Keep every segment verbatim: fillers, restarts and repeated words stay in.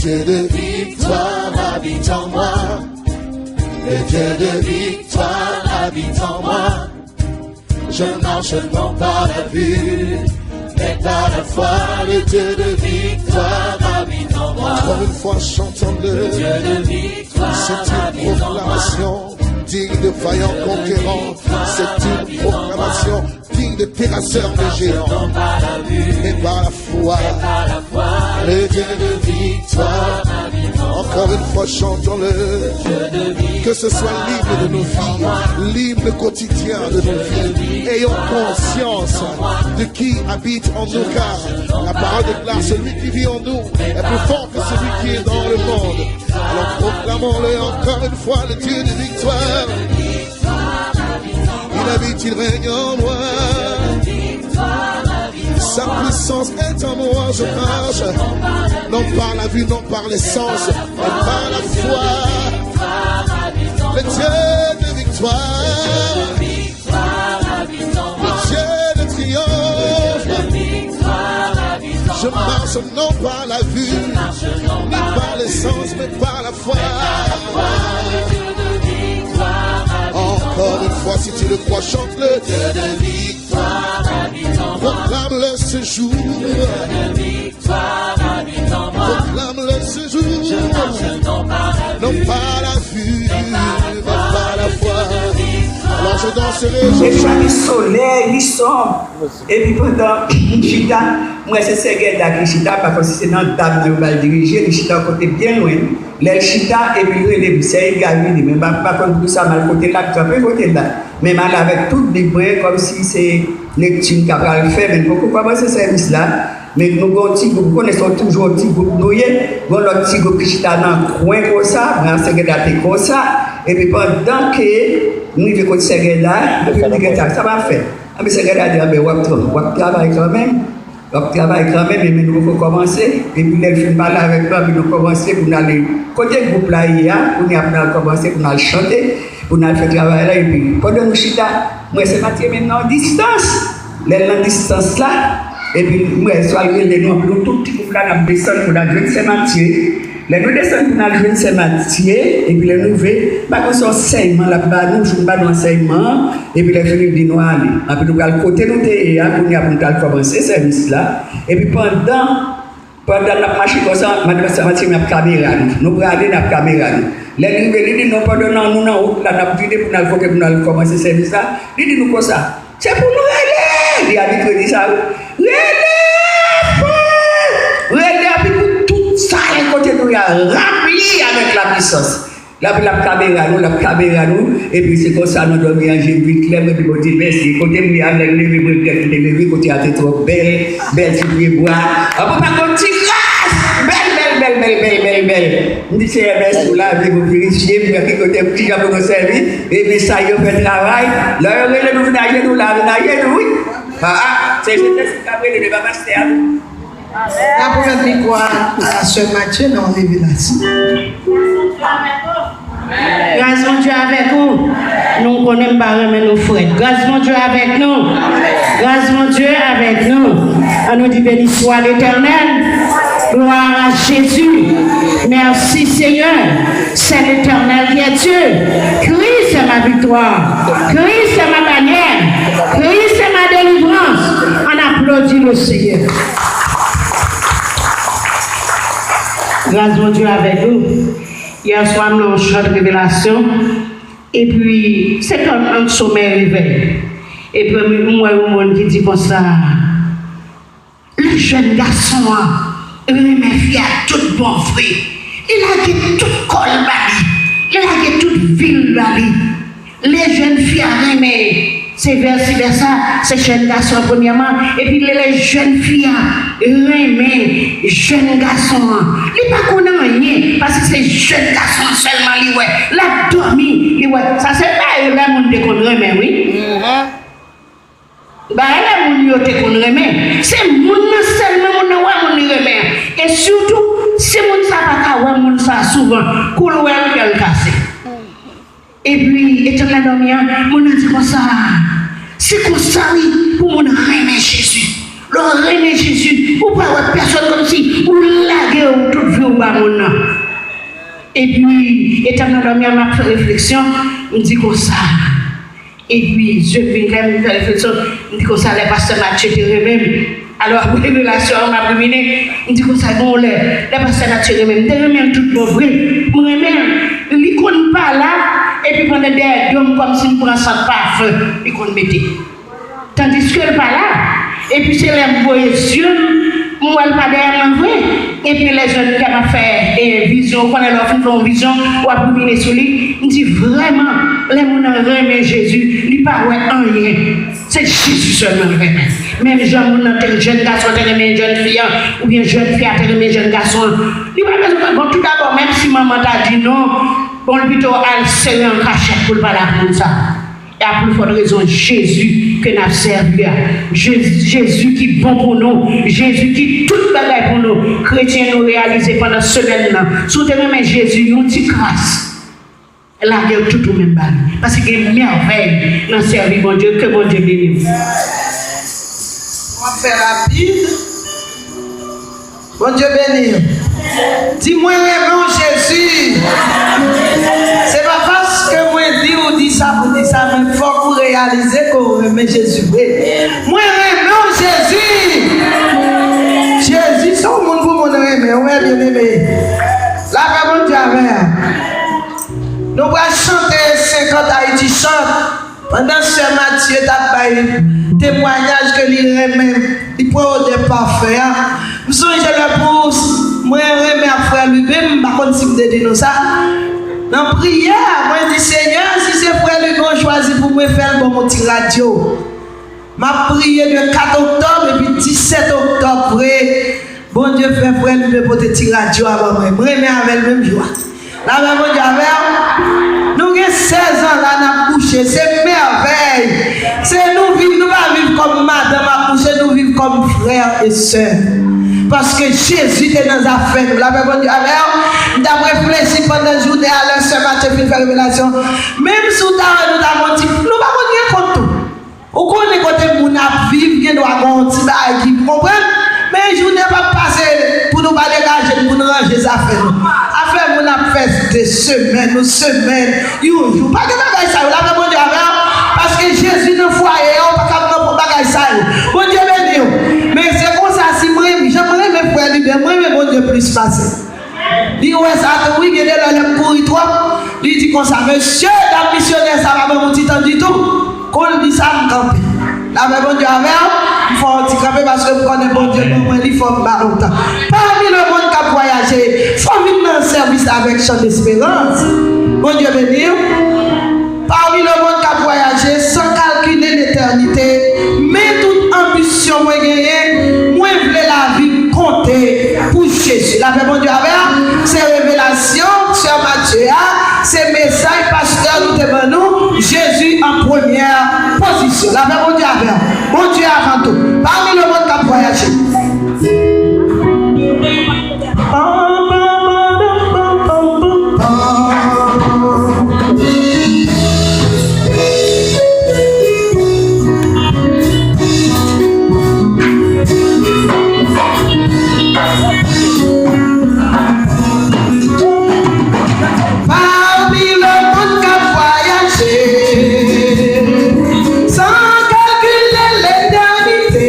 Dieu de victoire habite en moi. Le Dieu de victoire habite en moi. Je marche non par la vue, mais par la foi. Le Dieu de victoire habite en moi. Encore une fois, chantons-le. Le Dieu de victoire habite en moi. C'est une proclamation digne de vaillant conquérant. C'est une proclamation digne de terrasseur de géants. Mais par la foi, le Dieu de victoire. Encore une fois, chantons-le. Que ce soit l'hymne de nos vies, l'hymne quotidien de nos vies. Ayons conscience de qui habite en nous, car la parole déclare, celui qui vit en nous est plus fort que celui qui est dans le monde. Alors proclamons-le encore une fois, le Dieu de victoire. Il habite, il règne en moi. Sa puissance est en moi, je marche. Non par la vue, non par les sens, mais par la foi. Le Dieu de victoire, le Dieu de triomphe. Je marche non par la vue, ni par les sens, mais par la foi. Encore une fois, si tu le crois, chante-le. Proclame-le ce jour. Proclame-le ce jour. Non par la vue, mais par la foi. Alors je danserai, je... Deja li solèy, li sonb. Epi pandan m chita, m wè se sè Gèda ki chita, pa konn si se nan dam nan yo ba l dirije, li chita yon kote byen lwen. Lè l chita, epi l rele m, "Sè Edgar vini," men m pa, m pa konn poukisa m al kote l, l ap kanpe kote l la. Men m ale avèk tout bib mwen, kòmsi se lekti m ta pral fè, men n poko kòmanse sèvis la. Men nou gen yon ti gwoup, ou konnen se toujou yon ti gwoup nou ye. Gen yon lòt ti gwoup ki chita nan kwen konsa, mwen ak sè Gèda te konsa. Epi pandan ke m rive kote sè Gèda, epi m di, "Gèda, sa m ap fè?" Anpi sè Gèda di, "Anben, w ap tra-, w ap travay kanmenm." W ap travay kanmenm, men nou poko kòmanse. Epi lè l fin pale avèk nou, epi nou kòmanse pou n ale kote gwoup la ye a, kounye a pou n al kòmanse, pou n al chante, pou n al fè travay la. Epi pandan nou chita, m wè sè Matye men nan distans. Lè l nan distans la, epi m wè swa l rele nou, anpi nou tout ti gwoup la n ap desann pou n al jwenn sè Matye. Lè nou desann pou n al jwenn sè Matye, epi lè nou rive, m pa konn se ansèyman l ap ba nou, jou m ba nou ansèyman an, epi lè fini, l di nou ale. Anpi nou pral kote nou te ye a, kounye a pou nou t al kòmanse sèvis la. Epi pandan, pandan n ap mache konsa, madanm sè Matye ap kamera nou. Nou prale, n ap kamera nou. Lè l rive, li di nou, pandan nan, nou nan wout la, n ap vide pou n al kote pou n al kòmanse sèvis la, li di nou konsa, "Se pou nou rele!" Li abitye di sa, wi. "Rele fò! Rele anpi pou tout sal kote nou ye a ranpli avèk lapwisans." L ap, l ap kamera nou, l ap kamera nou, epi se konsa nou dòmi an je m vin klè, mwen di Bondye mèsi. Kote m ye a, lè m leve, m regrèt m te leve, kote a te twò bèl, bèl ti pye bwa. Anpi pa gon ti gras! Bèl, bèl, bèl, bèl, bèl, bèl, bèl. M di, "Seyè, mèsi, ou lave m, ou pirifye m, mwen ki kote m, kijan pou nou sèvi?" Epi sa yo fè travay. Lè yo rele nou vin ajenou, la vin ajenou, wi. Ah, ah, se Jezikri k ap rele, se pa pastè a, non. N ap remèt mikwo a, a sè Matye nan yon revelasyon. Gras Bondye avèk ou. Nou konnen m pa renmen nou frèt. Gras Bondye avèk nou. Gras Bondye avèk nou. Ann nou di, "Béni soit l'Éternel. Gloire à Jésus. Merci Seigneur. C'est l'Éternel qui est Dieu. Christ est ma victoire. Christ est ma bannière. Christ est ma délivrance." Ann aplodi le Seigneur. Gras Bondye avèk nou. Yè swa, m nan yon chant revelasyon. Epi, se kòm yon somèy revèy. Epi, m, m wè yon moun ki di konsa, le jèn gason an renmen fi a tout bon vre. Li lage tout kò l ba li. Li lage tout vi l ba li. Lè jèn fi a renmen, se vèsi vèsa, se jèn gason an premyèman, epi lè, lè jèn fi a renmen jèn gason an, li pa konn anyen, paske se jèn gason an sèlman li wè. L ap dòmi, li wè. Sa se bagay lè moun te konn renmen, wi. Bagay lè moun yo te konn renmen. Se moun nan sèlman moun nan wè moun li renmen an. E sitou, si moun sa pa ka wè moun sa souvan, kou l wè l, kè l kase. Epi, etan l nan dòmi an, moun nan di konsa, se konsa wi pou moun renmen Jezi. Lè w renmen Jezi, ou pa wè pèsòn, kòmsi ou lage w tout vi w ba moun nan. Epi, etan m nan dòmi an, m ap fè refleksyon, m di konsa. Epi, zye m vin klè, m fè refleksyon, m di konsa, lè pastè Matye te renmen m. Alò, apre revelasyon an, m ap rimine, m di konsa, gen yon lè, lè pastè Matye renmen m, m te renmen l tout bon vre. M renmen l. Li konn pa la, epi pandan dèyè do m, kòmsi m pran sant pafen, li konn mete. Tandiske l pa la, epi se lè m voye zye m, m wè l pa dèyè mwen vre. Epi lè jèn gason ap fè, e, vizyon, ou konnen lè w fin fè yon vizyon, w ap rimine sou li. M di, vrèman, lè moun nan renmen Jezi, li pa wè anyen. Se Jezi sèlman l renmen. Menm jan moun nan te, jèn gason an te renmen jèn fi an, oubyen jèn fi a te renmen jèn gason an. Li pa bezwen, bon, toudabò, menm si manman ta di non, bon, l pito al sere an kachèt pou l pale ak moun sa a. E a pli fòt rezon, Jezi ke n ap sèvi a. Jezi, Jezi ki bon pou nou. Jezi ki tout bagay pou nou. Kretyen, nou reyalize pandan semèn nan. Si w te renmen Jezi, yon ti kras, lage tout ou menm ba li. Paske gen mèvèy nan sèvi Bondye. Ke Bondye beni w. M ap fè rapid. Bondye beni w. Di, "Mwen renmen w, Jezi." Se pa paske mwen di w di sa pou di sa, men fòk ou reyalize ke w renmen Jezi vre. "Mwen renmen w, Jezi." Jezi se yon moun pou moun renmen, wi, byeneme. Lapè Bondye avè w. Nou pral chante senkant Ayiti chante. Pandan sè Matye t ap bay temwayaj ke li renmen, li pran odè pafen an, m sonje lè pou mwen renmen ak frè Lubin, m pa konn si m te di nou sa. Nan priyè, mwen di, "Senyè, si se frè Lubin w chwazi pou mwen, fè l ban m yon ti radyo." M ap priye de kat oktòb, epi disèt oktòb vre, Bondye fè frè Lubin pote ti radyo a ban mwen. M renmen avè l menm jou a. Lapè Bondye avè w. Nou gen sèz an la n ap kouche. Se mèvèy. Se nou viv, nou pa viv kòm madanm ak kouche, nou viv kòm frè e sè. Paske Jezi te nan zafè nou. Lapè Bondye avè w. M t ap reflechi pandan jounen a, lè sè Matye fin fè revelasyon. Menm si w ta wè nou ta monte, nou pa konn gen kont tou. Ou konnen kote moun ap viv, gen dwa gen yon ti bagay ki, ou konprann? Men jounen p ap pase pou nou pa degaje n, pou n ranje zafè nou. Afè moun ap fè de semèn, yon semèn, yon jou. Pa gen bagay sa yo, lapè Bondye avè w. Paske Jezi nan fwaye a, ou pa ka pran pou bagay sa yo. Bondye beni w. Men se konsa, si m renmen, jan m renmen frè Lubin, m renmen Bondye plis pase. Li wè sa tou, wi, gen de lè lè m kouri twòp, li di konsa, "Mesye, dam misyonè sa pa ban m yon ti tan ditou." Kou l di sa, m kanpe. Lapè Bondye avè w, m fè yon ti kanpe paske m konnen Bondye ban mwen li, fò m ba l yon tan. Pami lemonn k ap vwayaje, fò w vin nan sèvis avèk Chan Desperans. Bondye beni w. Pami lemonn k ap vwayaje san kalkile letènite, men tout anbisyon mwen genyen, mwen vle lavi m konte pou Jezi. Lapè Bondye avè w, se revelasyon sè Matye a, se mesaj pastè nou te ban nou, Jezi an premyè pozisyon. Lapè Bondye avè w. Bondye avan tou. Pami lemonn k ap vwayaje. Pami lemonn k ap vwayaje san kalkile letènite,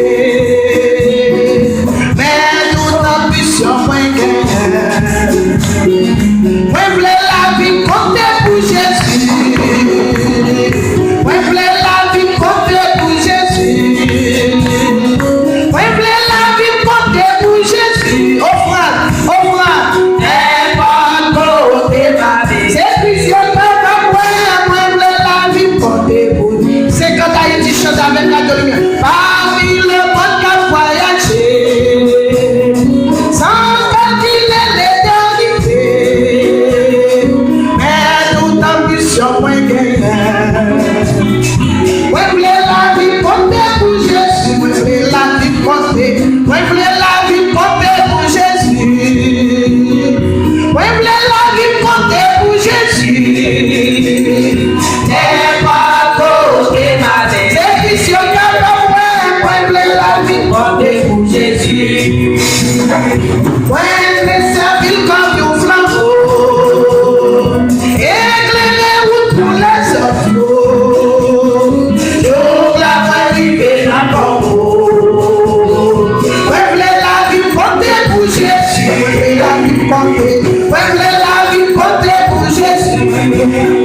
Mwen vle lavi konte pou Jezi.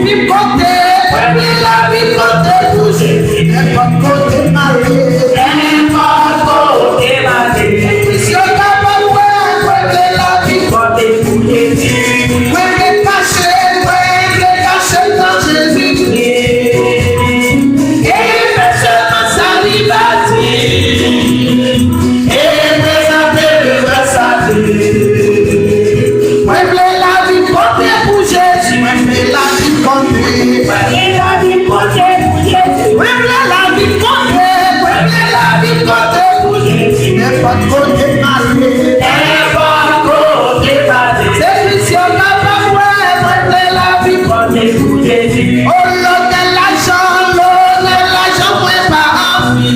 Vin konte, mwen vle lavi konte pou Jezi. Nenpòt kote m ale, nenpòt kote m ale. Kris yo kapab wè, mwen vle lavi konte pou Jezi. Mwen vle kache, mwen vle kache nan Jezi. E fè sèlman sa li va di. E prezante devan sa li. Mwen vle lavi konte pou Jezi. Mwen vle lavi konte. Mwen vle lavi konte pou Jezi. Mwen vle lavi konte. Mwen vle lavi konte pou Jezi. Nenpòt kote m ale. Nenpòt kote m ale. Se Kris yo kapab wè. Mwen vle lavi konte pou Jezi. O lonè lajan, lonè lajan mwen pa anvi.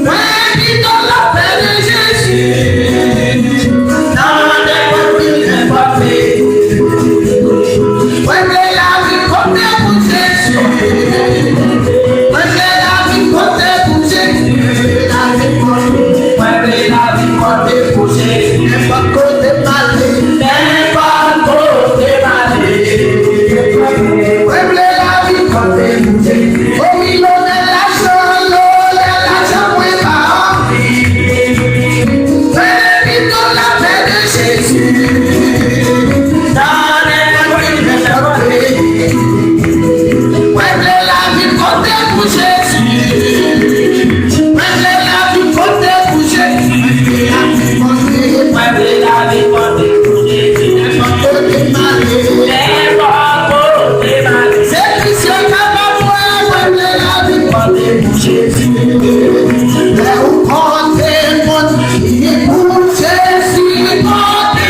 Mwen pito lapè de Jezi. Nan nenpòt vil, nenpòt peyi. Mwen vle lavi konte pou Jezi. Mwen vle lavi konte pou Jezi. Mwen vle lavi konte. Mwen vle lavi konte pou Jezi. Nenpòt kote m ale. Nenpòt kote m ale. Mwen vle lavi konte pou Jezi. O wi, lonè lajan, lonè lajan mwen pa anvi. Mwen pito lapè de Jezi. Nan nenpòt vil, nenpòt peyi. Mwen vle lavi konte pou Jezi. Mwen vle lavi konte pou Jezi. Mwen vle lavi konte. Mwen vle lavi konte pou Jezi. Nenpòt kote m ale. Nenpòt kote m ale. Se Kris yo kapab wè. Mwen vle lavi konte pou Jezi. Lè ou konte moun ki pou Jezi konte.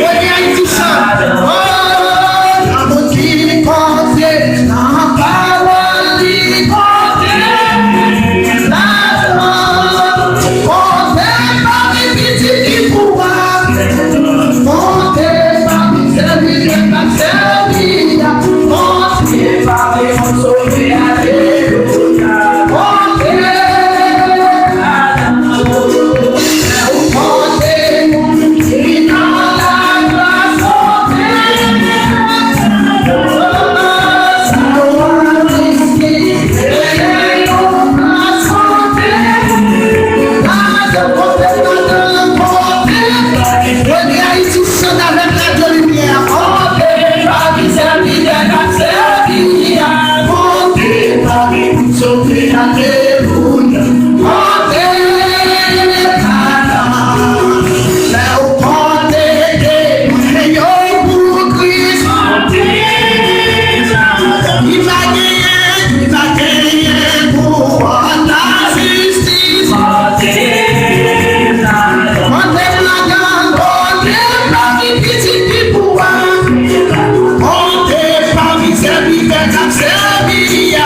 Premye Ayiti chan. Oh, nan moun ki konte, nan pawòl li konte. Lajan, konte pami pitit ki pou a. Konte pami sèvitè k ap sèvi a. Konte pami moun sove, alelouya. Konte lajan. Premye Ayiti chan avèk Radyo Limyè. Konte pami sèvitè k ap sèvi a. Konte pami moun sove, alelouya. Konte lajan. Lè ou konte temwen yo pou Kris. Konte lajan. Li pa genyen, li pa genyen pou wòt lajistis. Konte lajan. Konte lajan, konte pami pitit ki pou a. Konte pami sèvitè k ap sèvi a.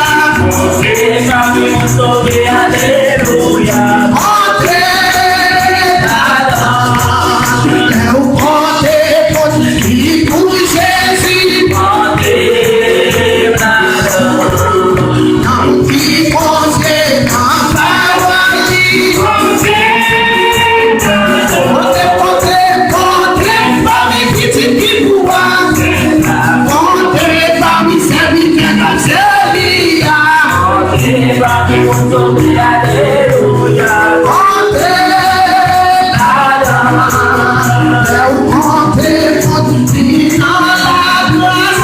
Konte pami moun sove, alelouya. Konte lajan. Lè ou konte moun ki pou Jezi. Konte lajan. Nan moun ki konfye nan pawòl li. Konte, konte, konte pami pitit ki pou a. Konte pami sèvitè k ap sèvi a. Konte pami moun sove, alelouya. Konte lajan. Lè ou konte moun ki nan lagras.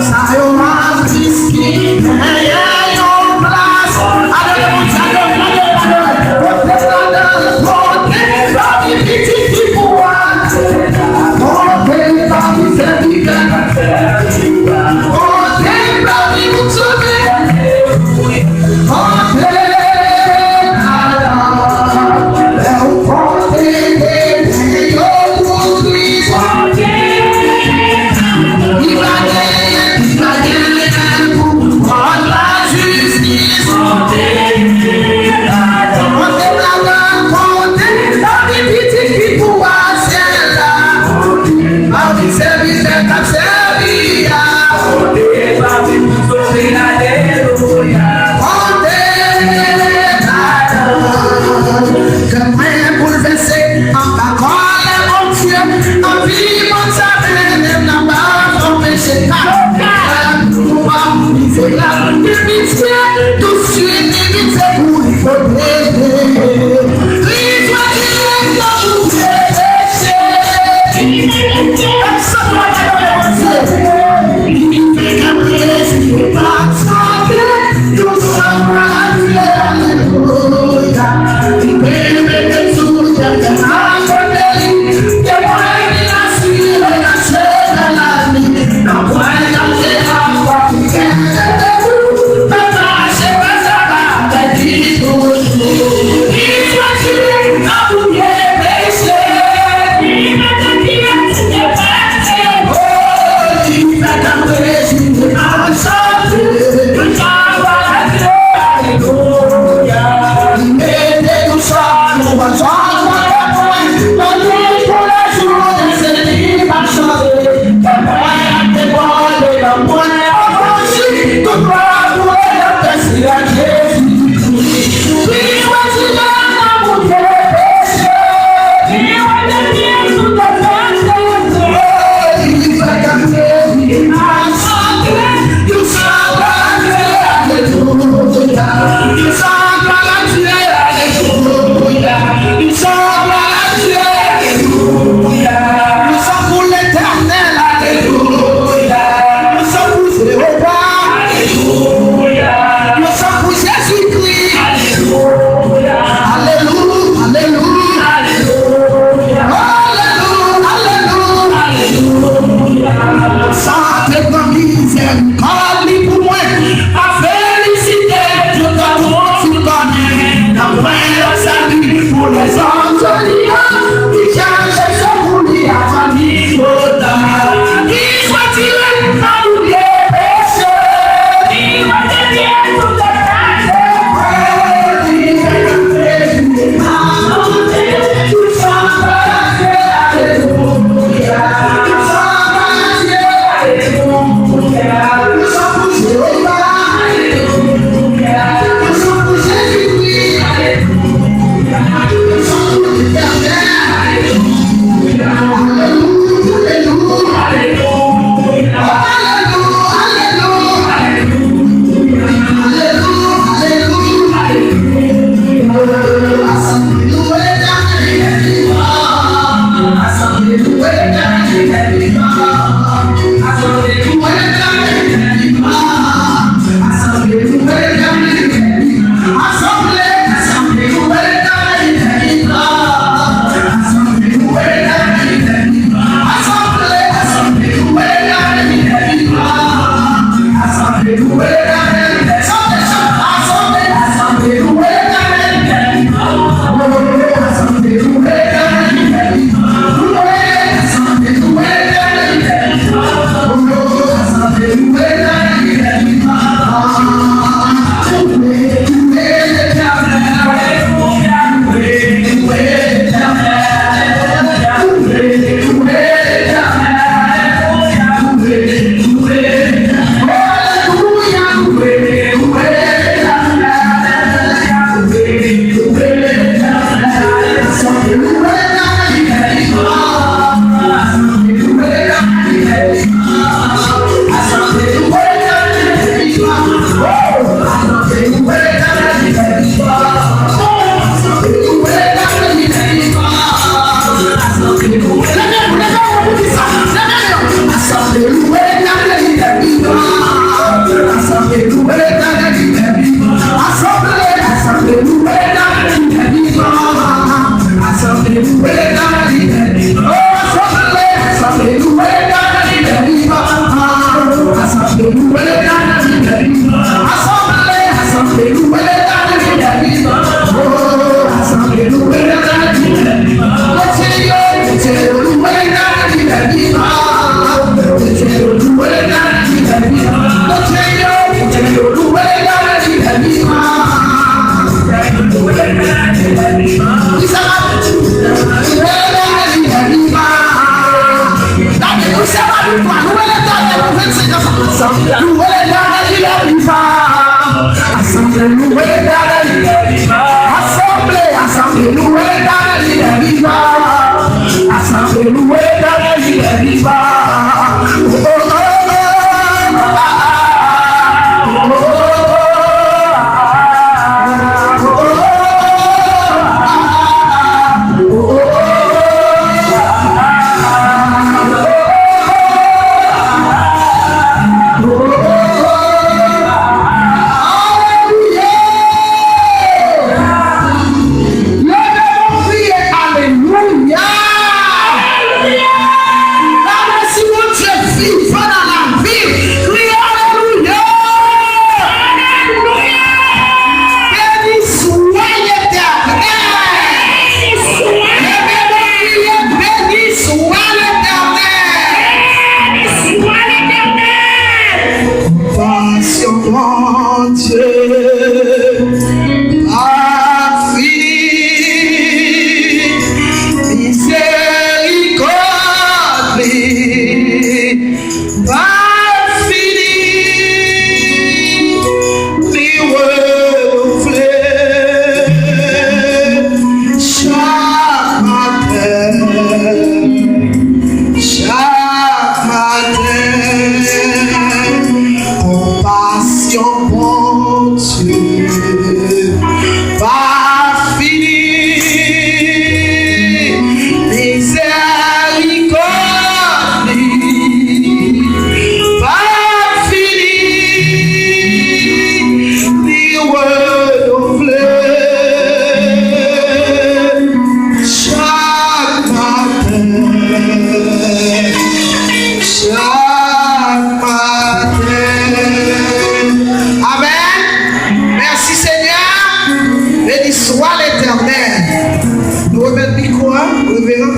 Sa yo ap riske genyen yon plas. Adore Bondye, adore, adore, adore. Pote ladan, pote pami pitit ki pou a. Pote pami sèvitè. Pote pami moun sove. Pote ladan. Lè ou pote, pote yo pou Kris. Li pa genyen, li pa genyen pou wòt lajistis. Pote ladan, pote pami pitit ki pou a syèl la. Pami sèvitè k ap sèvi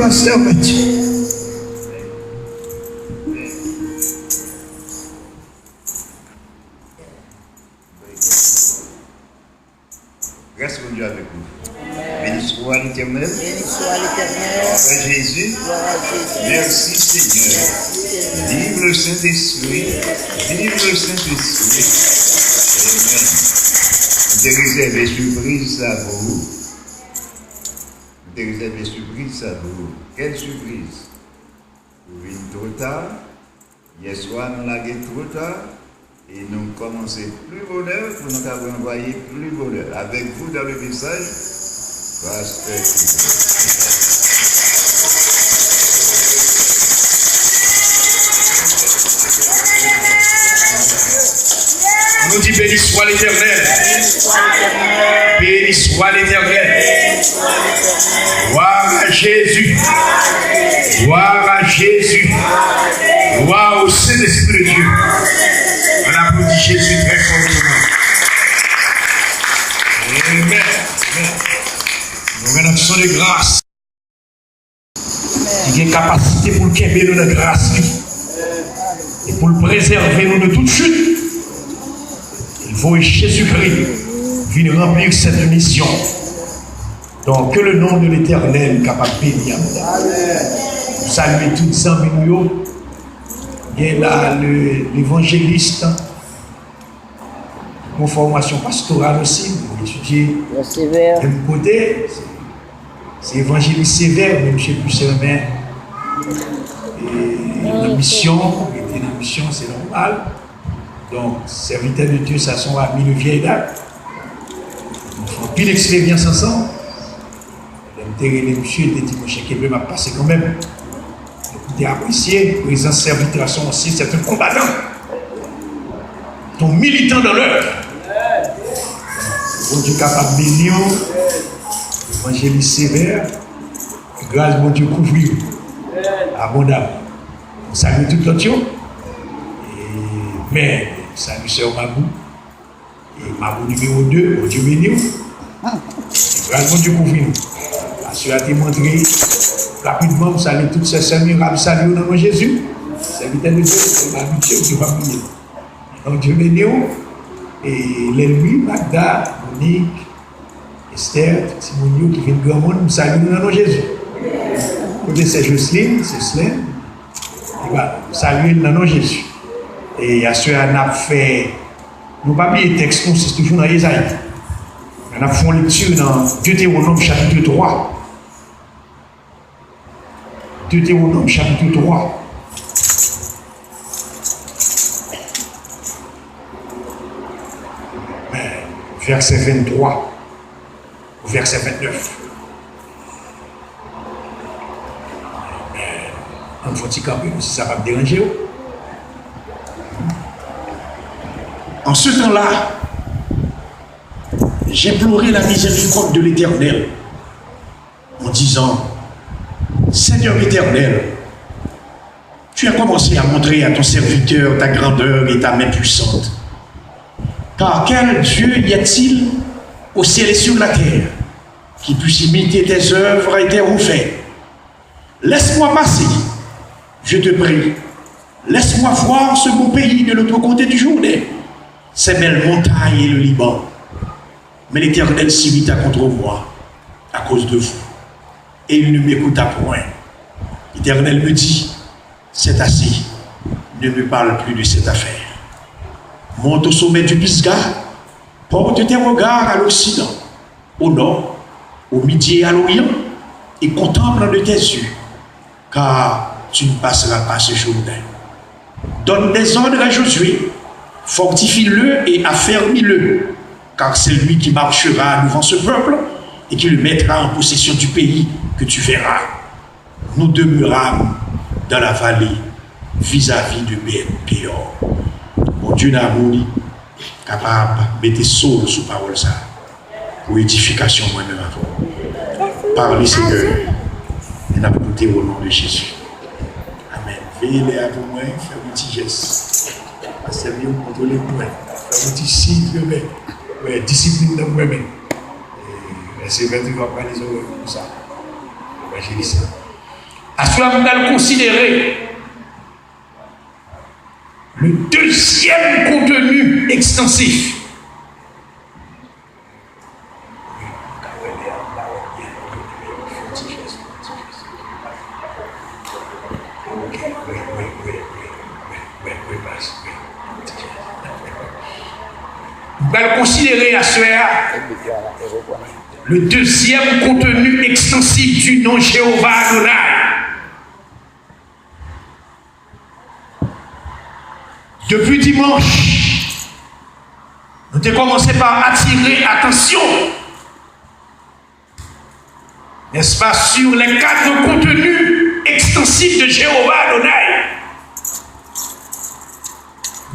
Pastè Matye. Gras Bondye avèk nou. Beni swa Letènèl. Beni swa Letènèl. Glwa a Jezi. Glwa a Jezi. Mèsi Senyè. Mèsi Senyè. Viv le Sentespri. Viv le Sentespri. Amen. M te rezève sipriz sa pou ou. M te rezève sipriz sa pou ou. Kèl sipriz? Ou vin twò ta. Yèswa, nou lage twò ta e nou kòmanse pli bonè pou nou ka ranvwaye pli bonè. Avec vous dans le message, Pastè Tigre. Nou di, beni swa Letènèl. Beni swa Letènèl. Glwa a Jezi. Glwa a Jezi. Glwa o Sentespri de Dye. Ann aplodi Jezi trè fòteman. Amen. Amen. Nou rann aksyon de gras. Li gen kapasite pou l kenbe nou nan gras li e pou l prezève nou de tout chit. Li voye Jezikri vin ranpli sèt misyon. Donc, que le nom de l'Éternel kapab beni a nou. Nou salye tout zanmi nou yo. Gen la le, levanjelis, yon fòmasyon pastoral osi, nou etidye menm kote. Se evanjelis Sevè, men misye plis renmen e nan misyon, rete nan misyon, se nòmal. Donk, sèvitè de Dye sa se yon ami de vyèy dat. Nou fè anpil eksperyans ansanm. Lè m te rele misye, li te di, monchè, kenbe, m ap pase kanmenm. Donk, m te apresye prezans sèvitè a, se yon ansyen, se yon konbatan. Se yon militan dans l'œuvre. Bondye kapab beni w, evanjelis Sevè, ke gras Bondye kouvri w abondam. M salye tout lòt yo. E, men, m salye sè Mabou. E Mabou nimewo de, Bondye beni w. Gras Bondye kouvri nou. Pastè a te montre rapidman, m salye tout sè, sè Mirab, salye w nan non Jezi. Sèvitè de Dye, se pa abitye, ou te pa bliye. Bondye beni w. E Lèlwi, Magda, Monik, Esther, tout timoun yo ki vin granmoun, m salye nou nan non Jezi. Kote sè Jocelyn, sè Slèn, m salye l nan non Jezi. E aswè a n ap fè Nou pa bliye tèks nou, se toujou nan Ezayi. N ap fè yon lekti nan Detewonòm chapit twa. Detewonòm chapit twa. Vèsè venntwa. Vèsè ventnèf. Ann fè yon ti kanpe, si sa p ap deranje w. En ce temps-là, j'implorai la miséricorde de l'Éternel, en disant, Seigneur Éternel, tu as commencé à montrer à ton serviteur ta grandeur et ta main puissante. Car quel Dieu y a-t-il au ciel et sur la terre qui puisse imiter tes œuvres et tes hauts faits ? Laisse-moi passer, je te prie. Laisse-moi voir ce beau pays de l'autre côté du Jourdain, ces belles montagnes et le Liban. Mais l'Éternel s'irrita contre moi à cause de vous, et il ne m'écouta point. L'Éternel me dit, c'est assez, ne me parle plus de cette affaire. Monte au sommet du Pisga, porte tes regards à l'occident, au nord, au midi et à l'orient, et contemple de tes yeux, car tu ne passeras pas ce Jourdain. Donne des ordres à Josué, fortifie-le et affermis-le, car c'est lui qui marchera devant ce peuple et qui le mettra en possession du pays que tu verras. Nous demeurâmes dans la vallée vis-à-vis de Beth-Péor. Bondye nan amour li kapab mete soul sou pawòl sa pou edifikasyon mwen menm avè w. Pale, Senyè, e n ap koute w o non de Jezi. Amèn. Veye lè a pou mwen, fè yon ti jès. Pastè m yo kontwole mwen. Fè yon ti siy trè bèl. Wè, disiplin nan mwen menm. E, vèsè vennde w ap gade zòrèy mwen konsa. Evanjelis la. Aswè a, m pral konsidere le deuxième contenu extensif. M pral konsidere aswè a le deuxième contenu extensif du nom Jéhovah Adonai. Depi dimanch, nou te kòmanse pa atire atansyon, n'est-ce pas, sur les quatre contenus extensifs de Jéhovah Adonai,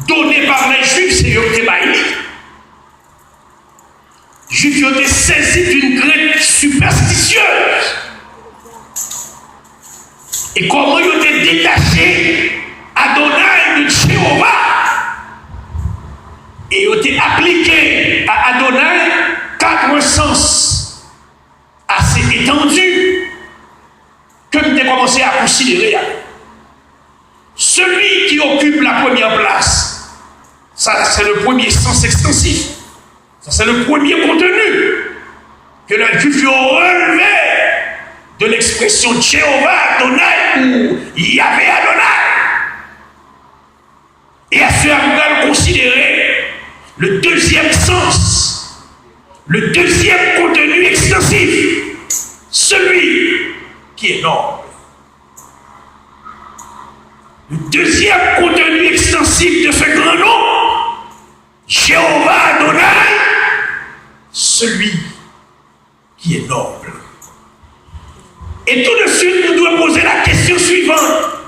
donnés par les Juifs, se yo ki te bay li. Juif yo te sezi d'une crainte superstitieuse. E kòman yo te detache Adonai de Jewova. E yo te aplike a Adonai kat sans ase etandi ke m te kòmanse a konsidere a. Celui qui occupe la première place, ça c'est le premier sens extensif, ça c'est le premier contenu que les Juifs ont relevé de l'expression Jéhovah Adonai ou Yahvé Adonai. Et à ce, nous allons considérer le deuxième sens, le deuxième contenu extensif, celui qui est noble. Le deuxième contenu extensif de ce grand nom, Jéhovah Adonai, celui qui est noble. Et tout de suite, nous devons poser la question suivante.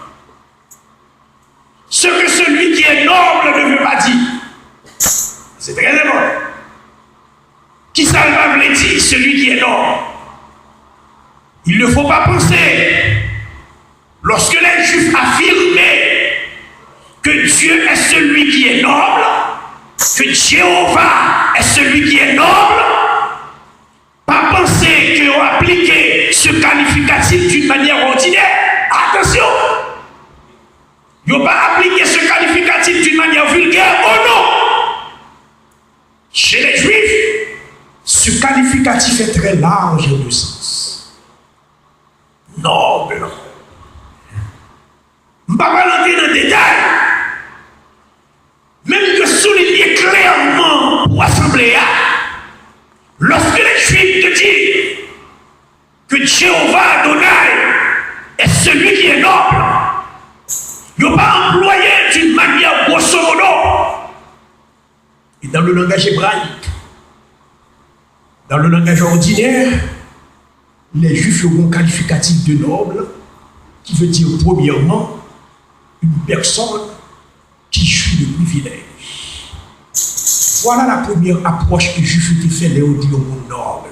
Ce que celui qui est noble ne veut pas dire. C'est très important. Kisa l pa vle di, celui qui est noble? Il ne faut pas penser, lorsque les Juifs affirmaient que Dieu est celui qui est noble, que Jéhovah est celui qui est noble, pa panse ke yo aplike ce qualificatif d'une manière ordinaire. Attention! Yo pa aplike ce qualificatif d'une manière vulgaire. Oh non! Chez les Juifs, ce qualificatif est très large de sens. Noble. M pa pral antre nan detay, men m dwe soulinye klèman pou asanble a, lorsque les Juifs te disent que Jéhovah Adonai est celui qui est noble, yo pa anplwaye d'une manière grosso modo. Et dans le langage hébraïque, dans le langage ordinaire, les Juifs ont un qualificatif de noble qui veut dire, premièrement, une personne qui jouit de privilèges. Voilà la première approche que Juifs te fè lè yo di yon moun noble.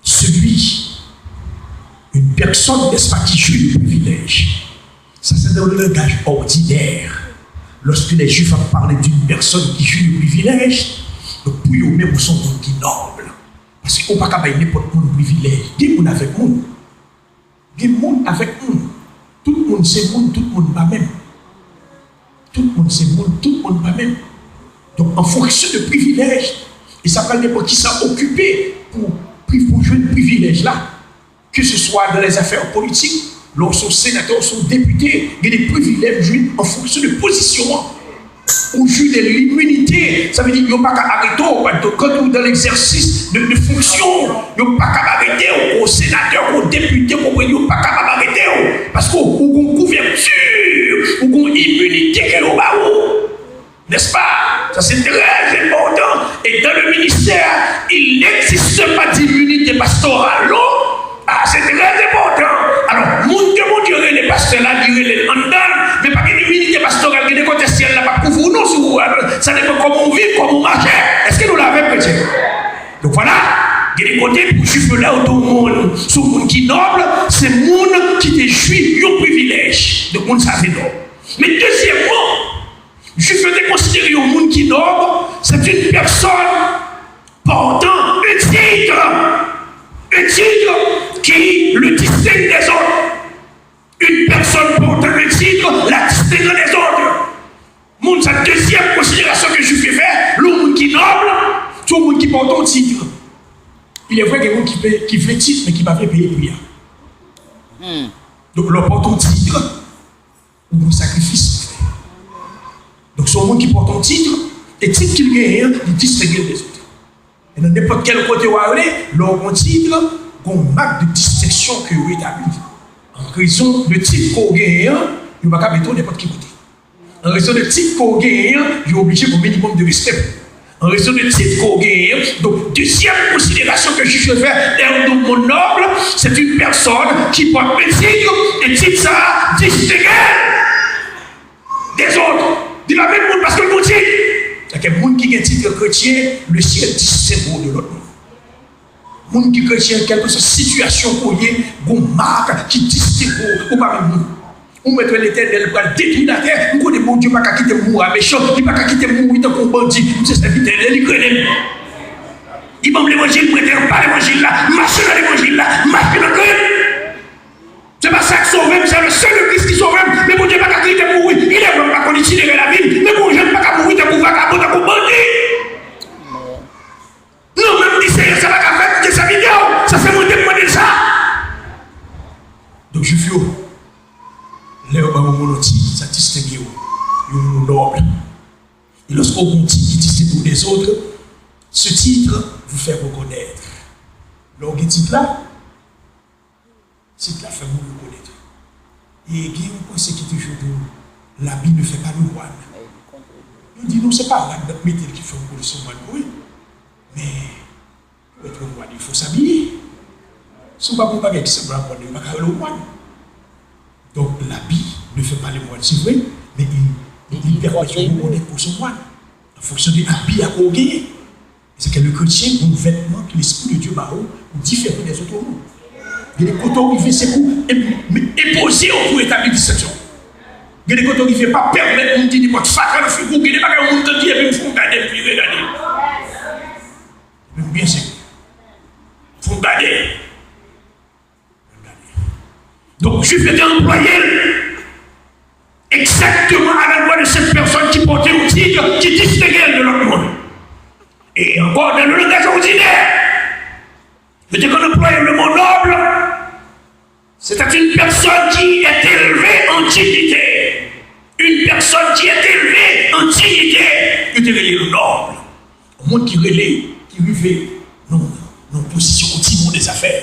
Celui, une personne, n'est-ce pas, qui jouit de privilèges. Ça, c'est dans le langage ordinaire. Lorsque les Juifs ont parlé d'une personne qui jouit de privilèges, donc pou yo menm, ou se yon moun ki nob. Paske ou pa ka bay nenpòt moun privilèj. Gen moun avèk moun. Gen moun avèk moun. Tout moun se moun, tout moun pa menm. Tout moun se moun, tout moun pa menm. Donk, an fonksyon de privilèj, e sa pral depann kisa w okipe pou, pou jwenn privilèj la. Que ce soit dans les affaires politiques, lè w se yon senatè, w se yon depite, gen de privilèj ou jwenn an fonksyon de pozisyon an. Ou jwi de liminite, sa vle di yo pa ka arete w. Kan ou dans l'exercice de, de fonction, yo pa ka arete w. Ou senatè, ou depite, ou konprann, yo pa ka arete w. Paske ou gon kouvèti, ou gon iminite ke yo ba ou. N'est-ce pas? Ça, c'est très important. Et dans le ministère, il n'existe pas d'immunité pastorale, non? Ah, c'est très important. Alò, moun ke Bondye rele pastè la, li rele l anndan l, men pa gen iminite pastoral, gen de kote syèl la p ap kouvri w non, si ou, sa depann kòman w viv, kòman w mache. Èske nou la avè m, kretyen? Donk, vwala, gen de kote pou Jwif yo, lè yo di yon moun, se yon moun ki nob, se moun ki te jwi yon privilèj. Donk, moun sa te nob. Men dezyèmman, Jwif yo te konsidere yon moun ki nob, c'est une personne portant un titre, un titre qui le distingue des autres. Une personne portant un titre la distingue des autres. Moun sa, dezyèm konsiderasyon ke Jwif yo fè, lè yon moun ki nòb, se yon moun ki pòte yon tit. Il est vrai gen moun ki pe- ki vle tit, men ki pa vle peye pri a. Donk, lè w pòte yon tit, ou gen sakrifis pou fè. Donk, se yon moun ki pòte yon tit, e tit ki l genyen an, li distenge l dezòt. E nan nenpòt kèl kote w ale, lè w gen yon tit, gen yon mak de distenksyon ke yo etabli. An rezon de tit ke w genyen an, yo pa ka mete w nenpòt ki kote. An rezon de tit ke w genyen an, yo oblije gen yon minimòm de respè pou ou. An rezon de tit ke w genyen an, donk, dezyèm konsiderasyon ke Jwif yo fè, lè yo di yon moun nòb, se yon pèsòn ki pòte yon tit, e tit sa a distenge l dezòt. Li pa menm moun paske l gen yon tit. Sèke moun ki gen tit kretyen, le ciel distingue de lòt moun. Moun ki kretyen, kèlkeswa sitiyasyon ke w ye, gen yon mak ki distenge w, ou pa menm moun. Ou mèt wè Letènèl pral detwi latè, m konnen Bondye pa ka kite m mouri a mechan, li pa ka kite m mouri tankou yon bandi, m se sèvitè l, li kreye m. Li ban m levanjil, m rete anba levanjil la, m mache nan levanjil la, m mache nan kri. Se pa sa k sove m, se le sang de Christ ki sove m. Men Bondye pa ka kite m mouri. Il est vrai m pa konn itinere lavi m, men Bondye m pa ka mouri tankou vakabon, tankou bandi. Non, menm di Senyè, sa pa ka fèt, m te sèvitè w. Sa se mwen te mande l sa. Donk, Jwif yo, lè yo ba yon moun yon tit, sa distenge w. Yon moun nòb. E lòske w gen yon tit ki distenge w dezòt, ce titre vous fait reconnaître. Lè w gen tit la, tit la fè moun rekonèt ou. E gen yon panse ki toujou di w, l'habit ne fait pas le moine. Yo di nou se pa rad n ap mete l ki fè w konnen se yon mòn nou ye. Men, pou être moine, il faut s'habiller. Si w pa gen bagay ki sanble ak mòn, yo pa ka rele w mòn. Donk, l'habit ne fait pas le moine, se vre, men li, li pèmèt yo rekonèt ou se yon mòn. An fonksyon de abi a ke w genyen. Sèke le kretyen gen yon vètman ke Lespri de Dye ba ou pou diferan dèzòt moun. Gen de kote w rive, se pou enpoze w, pou etabli distenksyon. Gen de kote w rive, pa pèmèt moun di nenpòt fatra nan figi w. Gen de bagay yon moun ka di epi m fè w gade, m vire gade. Epi m byen seri. Fè w gade. Donk, Jwif yo te anplwaye l egzakteman à l'endroit de cette personne ki pote yon tit ki distenge l de lòt moun. E ankò, dans le langage ordinaire, yo te konn anplwaye le mot noble, c'était une personne qui est élevée en dignité. Une personne qui est élevée en dignité, yo te rele l nòb. Yon moun ki rele, ki rive nan, nan pozisyon yon timoun de zafè.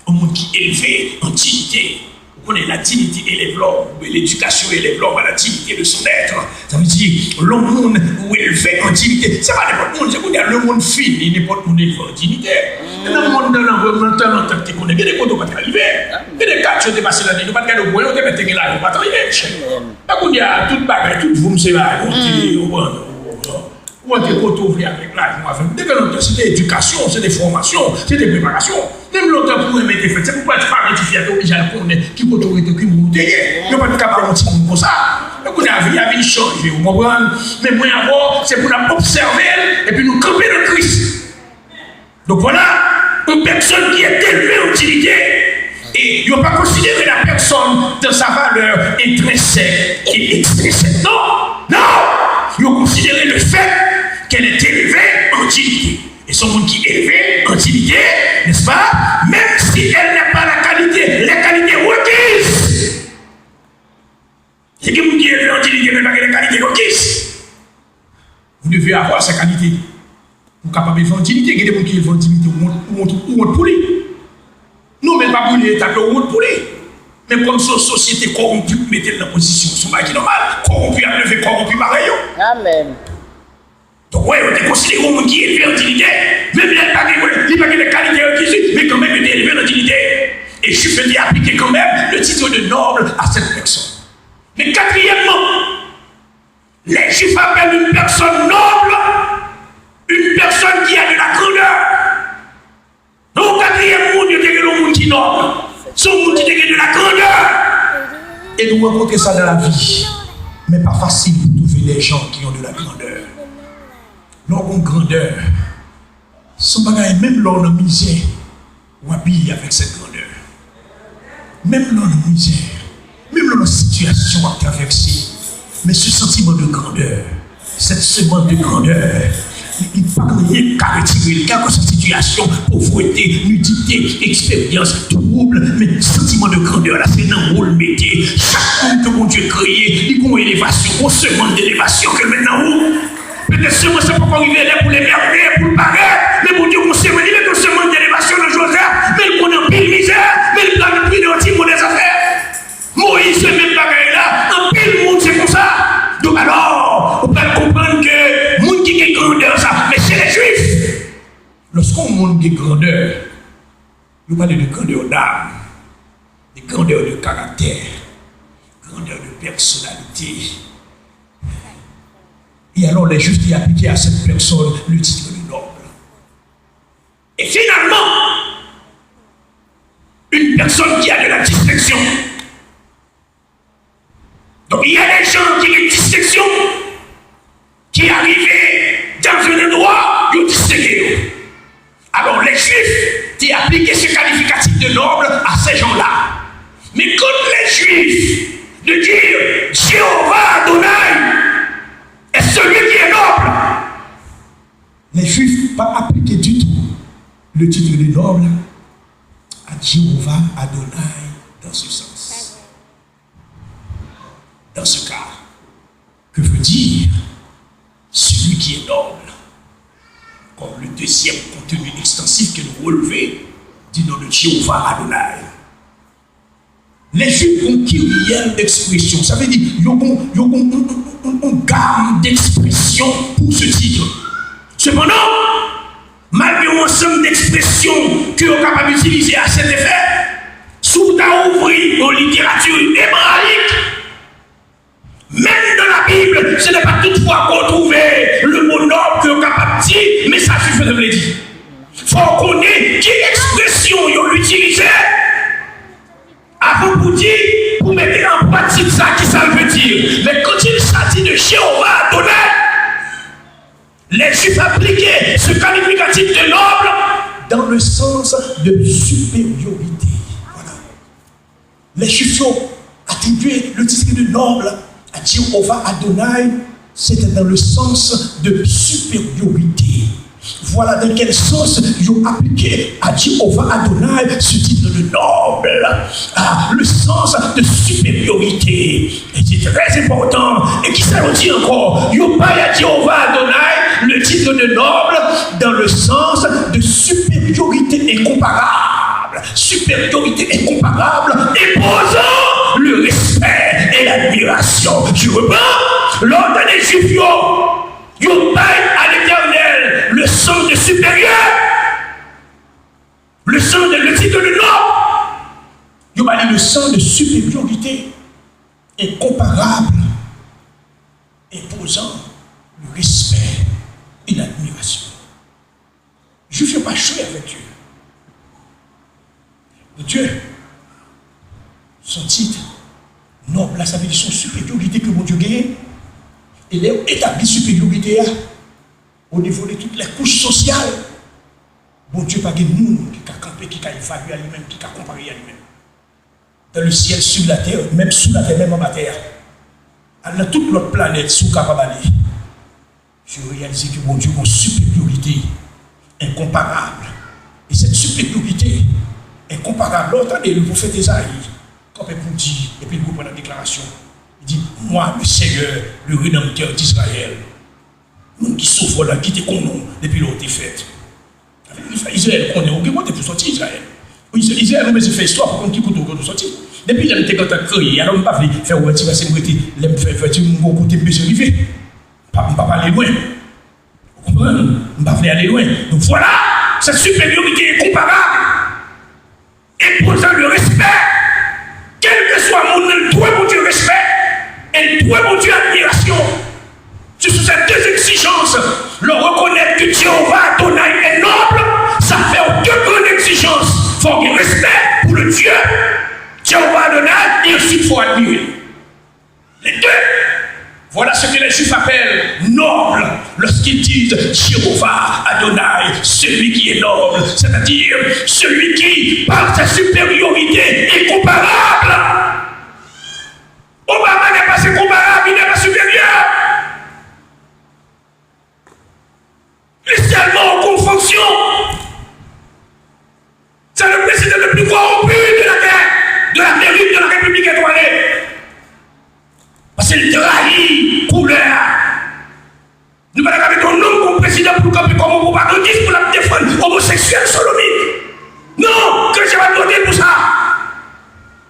Yon moun ki elve an diyite. Ou konnen, la dignité élève l'homme, oubyen l'éducation élève l'homme à la dignité de son être. Sa vle di, lè yon moun ou elve an diyite, se pa nenpòt moun, se kounye a, lemonn fini, nenpòt moun elve an diyite. E nan monn nan, nan, nan tan lontan ki te konnen, gen de kote ou pa t ka rive. Gen de katye ou te pase nan li, nou pa t gade w pou anyen, ou te mèt te gen lajan, ou pa t anyen, chè. E kounye a, tout bagay, tout voum se bagay, ou te, ou pran, ou antre kote w vle avèk lajan w, avèk. Depi lontan, se te edikasyon, se te fòmasyon, se te preparasyon. Menm lontan pou renmen te fèt, se pou pral fare tifi a te oblije al konnen ki kote w rete, ki moun ou te ye. Yo pa t ka ba w yon timoun konsa. Men kounye a, vi a vin chanje, ou konprann? Men mwen avè w, se pou n ap obsève l, epi nou kanpe nan Kris. Donc voilà, une personne qui est élevée en dignité, et ils n'ont pas considéré la personne dans sa valeur intrinsèque et extrinsèque. Non, non, ils ont considéré le fait qu'elle est élevée en dignité. Et son monde qui est élevé en dignité, n'est-ce pas? Même si elle n'a pas la qualité, les qualités requises. Se gen moun ki elve an diyite, men pa gen kalite yo kis. Vous devez avoir ces qualités. Pou kapab elve an diyite, gen de moun ki elve an diyite, ou wont, ou wont, ou wont pou li. Non, men pa brile etap yo, ou wont pou li. Men kòm se yon sosyete kòwonpi ki mete l nan pozisyon, se yon bagay ki nòmal, kòwonpi ap leve kòwonpi parèy yo. Amen. Donk, wè, yo te konsidere yon moun ki elve an diyite, menm lè l pa gen, li pa gen lè kalite yo ki di, men kanmenm, yo te elve l an diyite. E Jwif yo te aplike kanmenm le titre de noble à cette personne. Men katriyèmman, les Juifs appellent une personne noble une personne qui a de la grandeur. Nan yon katriyèm moun, yo te rele yon moun ki nòb. Se yon moun ki te gen de la grandè. E nou rankontre sa nan lavi. Men pa fasil pou twouve des gens qui ont de la grandeur. Lè w gen grandè, se yon bagay, menm lè w nan mizè, w abiye avèk cette grandeur. Menm lè w nan mizè, menm lè w nan sitiyasyon w ap travèse, men se santiman de grandè, cette semence de grandeur, li pa gen anyen k ka retire l, kèlkeswa sitiyasyon, povrete, nidite, eksperyans, twoub, men santiman de grandè la, se nan ou l mete. Chak moun ke Bondye kreye, li gen yon elevasyon, yon semans de elevasyon ke l met nan ou. Petèt semans lan poko rive lè pou l emerje, pou l parèt, men Bondye gen yon semans, li met yon semans de elevasyon nan Jozèf, men l konn anpil mizè, men l pral pli nan ti move zafè. Moyiz se menm bagay la, anpil moun se konsa. Donk alò, ou pral konprann ke moun ki gen grandè sa, men se lè Jwif. Lòske yon moun gen grandè, yo pale de grandè dam, de grandè de karaktè, grandè de pèsonalite. Et alors, les Juifs qui appliquaient à cette personne le titre de noble. Et finalement, une personne qui a de la distinction. Donc, il y a des gens qui ont une distinction, qui arrivent dans un endroit, ils ont distingué. Alors, les Juifs ont appliqué ce qualificatif de noble à ces gens-là. Mais quand les Juifs de dire Jéhovah Adonai est celui qui est noble, les Juifs pas appliqué du tout le titre de noble à Jéhovah Adonai dans ce sens. Dans ce cas, que veut dire celui qui est noble, comme le deuxième contenu extensif que nous relevons du nom de Jéhovah Adonai? Les Juifs ont kyrielle d'expression. Sa vle di, yo gon, yo gon, on, on, on, on gam d'expression pour ce titre. Cependant, malgre yon ansanm d'expression ke yo kapab itilize à cet effet, si w ta ouvri yon literati ebrayik, menm dans la Bible, ce n'est pas toute fois qu'on trouve le mot noble ke yo kapab di, men sa Jwif yo te vle di. Fò w konnen ki ekspresyon yo itilize avan pou di, pou mete an pratik sa, ki sa l vle di. Mais quand il s'agit de Jéhovah Adonai, les Juifs appliquaient ce qualificatif de noble dans le sens de supériorité. Voilà. Les Juifs ont attribué le titre de noble à Jéhovah Adonai, c'était dans le sens de supériorité. Voilà dans quel sens ils ont appliqué à Jéhovah Adonai ce titre de noble, ah, le sens de supériorité. E se trè enpòtan. E kisa yo di ankò? Yo bay a Jéhovah Adonai le titre de noble dans le sens de supériorité incomparable. Supériorité incomparable, imposant le respect et l'admiration. Je reprends, lè w tande Jwif yo, yo bay a Letènèl le sens de supérieur. Le sens de, le titre de noble, yo ba li le sens de supériorité incomparable, imposant le respect et l'admiration. Jwif yo pa jwe avèk Dye. Pou Dye, son tit nob la, sa vle di son siperyorite ke Bondye genyen. E lè yo etabli siperyorite a, o nivo de tout lè kouch sosyal, Bondye pa gen moun ki ka kanpe, ki ka evalye a li menm, ki ka konpare a li menm. Dans le ciel, sur la terre, menm sou latè, menm anba tè a. Al nan tout lòt planèt, si w kapab ale. Je réalise que Bondye gon siperyorite enkonparab. E sèt siperyorite enkonparab, lè w tande le pwofèt Ezayi kanpe pou di, epi l reprann nan deklarasyon, li di, Moi, le Seigneur, le Rédempteur d'Israël, moun ki sovè w la, ki te konnen w depi lè w te fèt. Izrayèl konnen w gen kote pou sòti, Izrayèl. Izrayèl, ou bezwen fè istwa pou konn ki kote w sòti. Depi lè m te gentan kreye, alò m pa vle fè w pati, paske m rete, lè m fè pati, m gon kote m bezwen rive. Pa, m pa pale lwen. Ou konprann? M pa vle ale lwen. Donk, vwala, sèt siperyorite enkonparab enpozan le respè. Kèlkeswa moun nan, l dwe Bondye respè, e l dwe Bondye admirasyon. Ce sont ces deux exijances. Lè w rekonèt ke Jewova Adonay est noble, sa fè w de grann egzijans. Fò w gen respè pou le Dieu Jewova Adonay, e answit fò w admire l. Les deux. Voilà ce que les Juifs appellent noble lorsqu'ils disent Jéhovah Adonai, celui qui est noble, c'est-à-dire celui qui, par sa supériorité, est comparable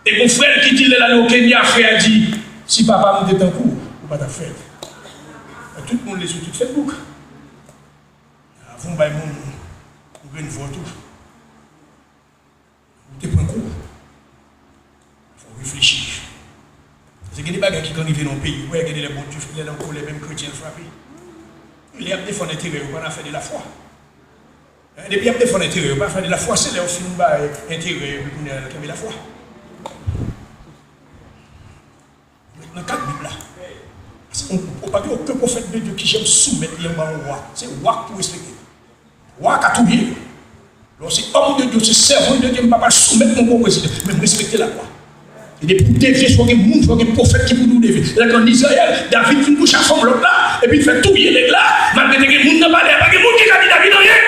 E gon frè l ki di l lè l ale o Kenya, frè a di, si papa m te tankou w, ou pa t ap fè l. Tout moun li sou tout Facebook. Avan w bay moun yon grenn vòt ou, ou te pran kou. Fò w reflechi. Paske gen de bagay ki konn rive nan yon peyi, ou wè gen de lè Bondye lè l an kòlè, menm kretyen l frape. Lè y ap defann enterè yo, pa nan afè de lafwa. Depi y ap defann enterè yo, pa afè de lafwa, se lè yo fin bay enterè yo, epi kounye a, yo kenbe lafwa. Nan kad Bib la, paske ou, ou pa gen okenn pwofèt de Dye ki janm soumèt li anba yon wa. Se wa k pou respekte. Wa ka touye. Lè w se òm de Dye, se sèvant de Dye, m pa pral soumèt mwen pou prezidan, men m respekte lalwa. E depi w devye, fò gen moun, fò gen pwofèt ki pou di w devye. Sètadi ann Izrayèl, David vin kouche ak fanm lòt la, epi l fè touye nèg la, malgre te gen moun nan palè a, pa gen moun ki ka di David anyen.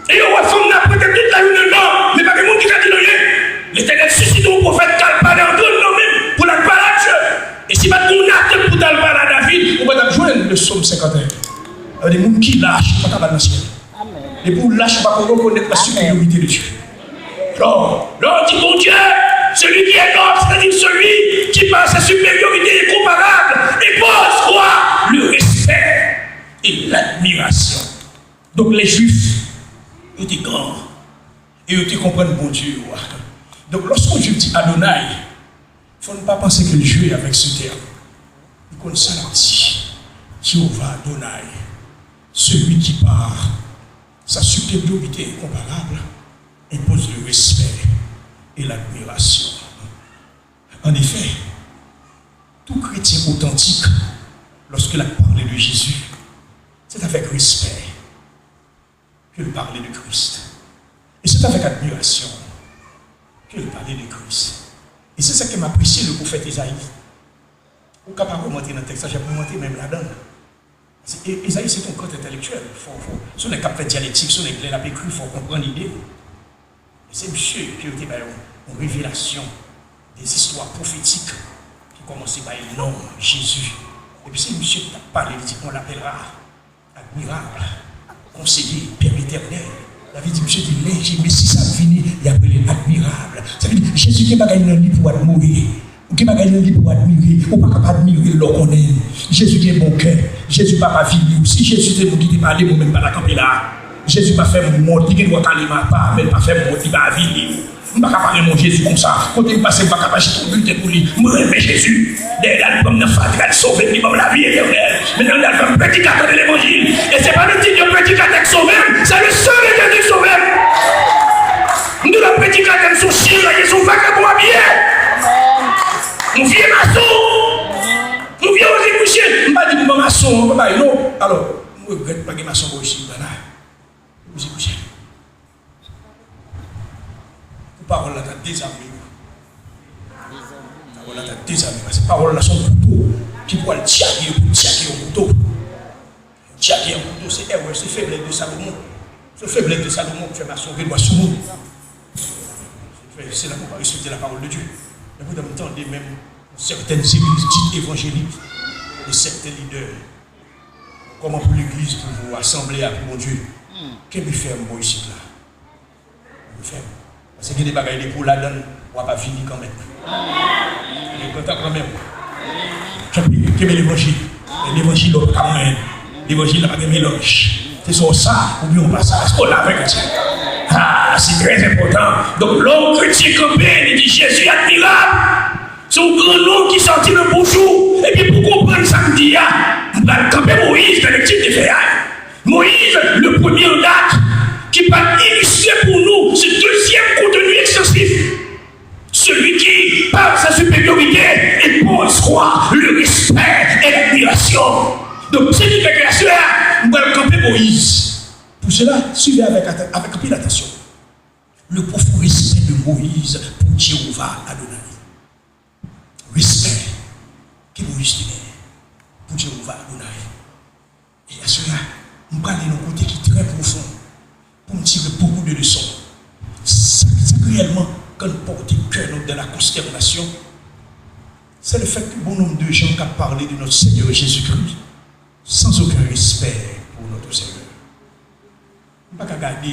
E yo wè fanm nan ap rete tout lajounen non, men pa gen moun ki ka di l anyen. Letènèl sisite yon pwofèt k al pale antre l non menm, pou l al pale ak Dye. E si pa t gen yon Natan pou t al pale a David, ou pa t ap jwenn le Sòm senkanteyen. Sa vle di, moun ki lach, pa ka ba l nan syèl. Depi w lach, ou pa konn rekonèt la supériorité de Dieu. Alors, lè w di Bondye, celui qui est noble, c'est-à-dire celui qui par sa supériorité incomparable impose quoi? Le respect et l'admiration. Donk, lè Jwif yo te gran e yo te konprann Bondye yo a. Donk, lòske yon Jwif di Adonai, fò n pa panse ke l jwe avèk se tèm. Li konn sa l ap di. Jéhovah Adonai, celui qui par sa supériorité incomparable impose le respect et l'admiration. En effet, tout chrétien authentique, lorsqu'il a parlé de Jésus, c'est avec respect qu'il parlait de Christ. Et c'est avec admiration qu'il parlait de Christ. Et c'est ça que m'apprécie le prophète Isaïe. Ou ka pa remonte nan tèks la, jan pou monte menm ladan l. Se, E-, Ezayi se t yon gran entèlektyèl. Fò, fò, se yon nèg k ap fè dyalektik, se yon nèg lè l ap ekri, fò w konprann ide l. Se misye ke yo te bay yon, yon revelasyon, de zistwa pwofetik ki kòmanse bay non Jezi. Epi se misye ki t ap pale, li di, on l'appellera admirable, conseiller, père éternel. David di, misye di, lè Mesi sa ap vini, y ap rele l admirable. Sa vle di, Jezi gen bagay nan li pou w admire. Ou gen bagay nan li pou w admire. Ou pa ka pa admire l lè w konnen l. Jezi gen bon kè. Jezi pa pa avili w. Si Jezi te moun ki te pale, mwen menm m pa ta kanpe la. Jezi pa fè m wont. Li gen dwa kale m apa, men l pa fè m wont, li pa avili w. M pa ka pa renmen yon Jezi konsa. Kote m pase, m pa ka pa jete yon bilten pou li. M renmen Jezi. Dèyè l al pran m nan fatra, l sove m, li ban m lavi etènèl. Mentnan, l al fè m predikatè de levanjil. E se pa le titre de predikatè k sove m, c'est le sang de Jésus k sove m. M di w, predikatè, m se yon chyen raye, se yon vagabon abiye. Yon vye mason. Yon vye oze kouche. M pa di pou ban mason an, pa bay non. Alò, m regrèt pa gen mason bò isit la. Oze kouche. Pou pawòl la ta dezame yo. Pawòl la ta dezame. Paske pawòl la se yon kouto ki pou al tyake yo, pou tyake yon kouto. Tyake yon kouto, se erè, se feblès de Salomon. Se feblès de Salomon ki fè mason gen dwa sou moun. Se la pou pa respekte la parole de Dieu. Men poutan m tande menm sèten legliz dit evanjelik, de sèten lidè. Kòman pou legliz, pou asanble a, pou Bondye? Kenbe fèm bò isit la. Kenbe fèm. Paske gen de bagay depi w ladan l, w ap avili kanmenm. Men kontan kanmenm. Kenbe, kenbe levanjil. E levanjil la w pa ka manyen l. Levanjil la pa gen melanj. Se swa w sa, oubyen w pa sa. Èske w la avèk Bondye? Ah, se trè enpòtan. Donk, lè yon kretyen kanpe, li di, Jezi admirab. Se yon gran non ki sòti nan bouch ou. Epi pou konprann sa m di a, m pral kanpe Moyiz nan lekti n te fè a. Moyiz, le premye an dat, ki pral ilistre pou nou se dezyèm konteni ekstansif. Celui qui, par sa supériorité, impose quoi? Le respect et l'admiration. Donk, se ki fè ke aswè a, m pral kanpe Moyiz. Pour cela, suivez avec atten-, avec anpil atansyon. Le profond respect de Moïse pour Jéhovah Adonai. Respè ke Moyiz te genyen pou Jewova Adonay. E aswè a, m prale nan yon kote ki trè pwofon pou m tire beaucoup de leçons. Sa, sa k reyèlman konn pòte kè nou dans la consternation, c'est le fait que bon nombre de gens k ap pale de notre Seigneur Jésus-Christ sans aucun respect pour notre Seigneur. M pa ka gade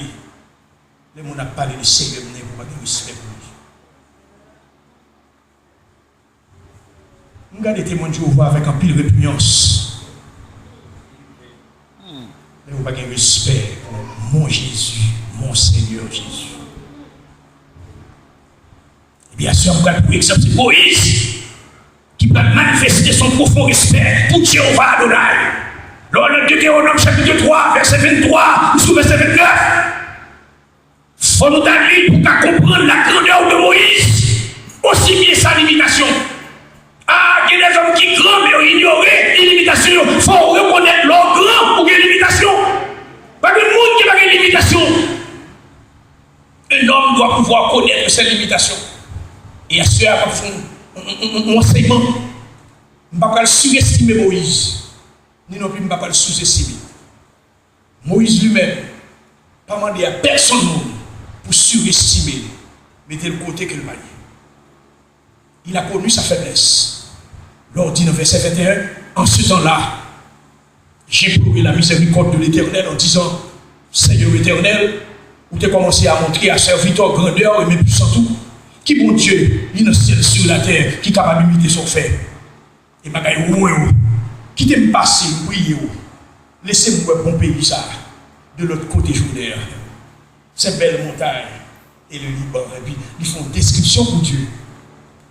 lè moun ap pale de Seyè m nan epi w pa gen respè pou li. Gade Temwen de Jewova avèk anpil repugnans. Men yo pa gen respè pou mon Jezi, mon Senyè Jezi. Ebyen, aswè a, m pral pran egzanp, se Moyiz ki pral manifeste son pwofon respè pou Jewova Adonay. Lè w nan Detewonòm chapit twa, vèsè venntwa jiskou vèsè ventnèf, fò nou ta li l pou ka konprann la grandeur de Moïse, osi byen sa limitasyon. Ah, gen dèzòm ki gran, men yo inyore limitasyon yo. Fò w rekonèt lè w gran, ou gen limitasyon. Pa gen moun ki pa gen limitasyon. Un homme doit pouvoir connaître ses limitations. E aswè a, m ap fè yon, yon, yon, yon, yon ansèyman. M pa pral surestime Moyiz, ni non pli m pa pral souzestime. Moyiz li menm pa mande a pèsonn moun pou surestime l, mete l kote ke l pa ye. Il a connu sa faiblesse. Lè w di nan vèsè venteyen, en ce temps-là, j'implorai la miséricorde de l'Éternel en disant, Seigneur éternel, ou te kòmanse a montre a sèvitè w grandè w e men pwisans ou. Ki Bondye li nan syèl, sur la terre, ki kapab imite sa w fè? E bagay ou yo. Kite m pase, m priye w. Lese m wè bon peyi sa a, de lòt kote Jouden an. Ces belles montagnes et le Liban. Epi, li fè yon deskripsyon pou Dye.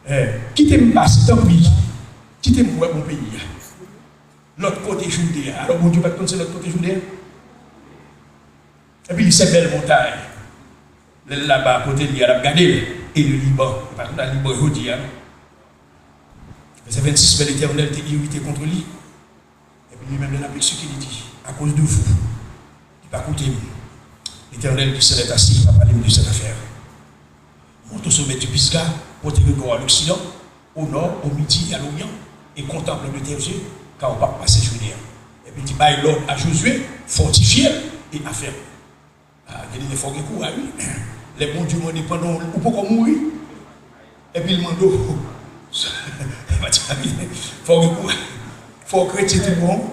Eh, kite m pase, tanpri. Kite m wè bon peyi a. Lòt kote Jouden an. Alò, Bondye pa t konn se lòt kote Jouden an? Epi, li se bèl montay. Lè l laba kote l ye a, l ap gade l. E le Liban. E pa tout la Liban jodi a, non. Vèsè vennsis, mais l'Éternel était irrité contre lui. Epi li menm, lè l ap eksplike, li di, à cause de vous, li pa koute m. L'Éternel dit, ce n'est assez, li pa pale m de cette affaire. Monte au sommet du Pisga, porte regard à l'occident, au nord, au midi et à l'orient, et contemple de tes yeux, car ou p ap pase Jouden an. Epi l di, bay lòd a Jozye, fòtifye l e afèm. Ah, gen de nèg fò gen kouraj, wi. Lè Bondye mande pandan w, ou poko mouri, epi l mande w, fò gen kouraj. Fò w kretyen tou bon.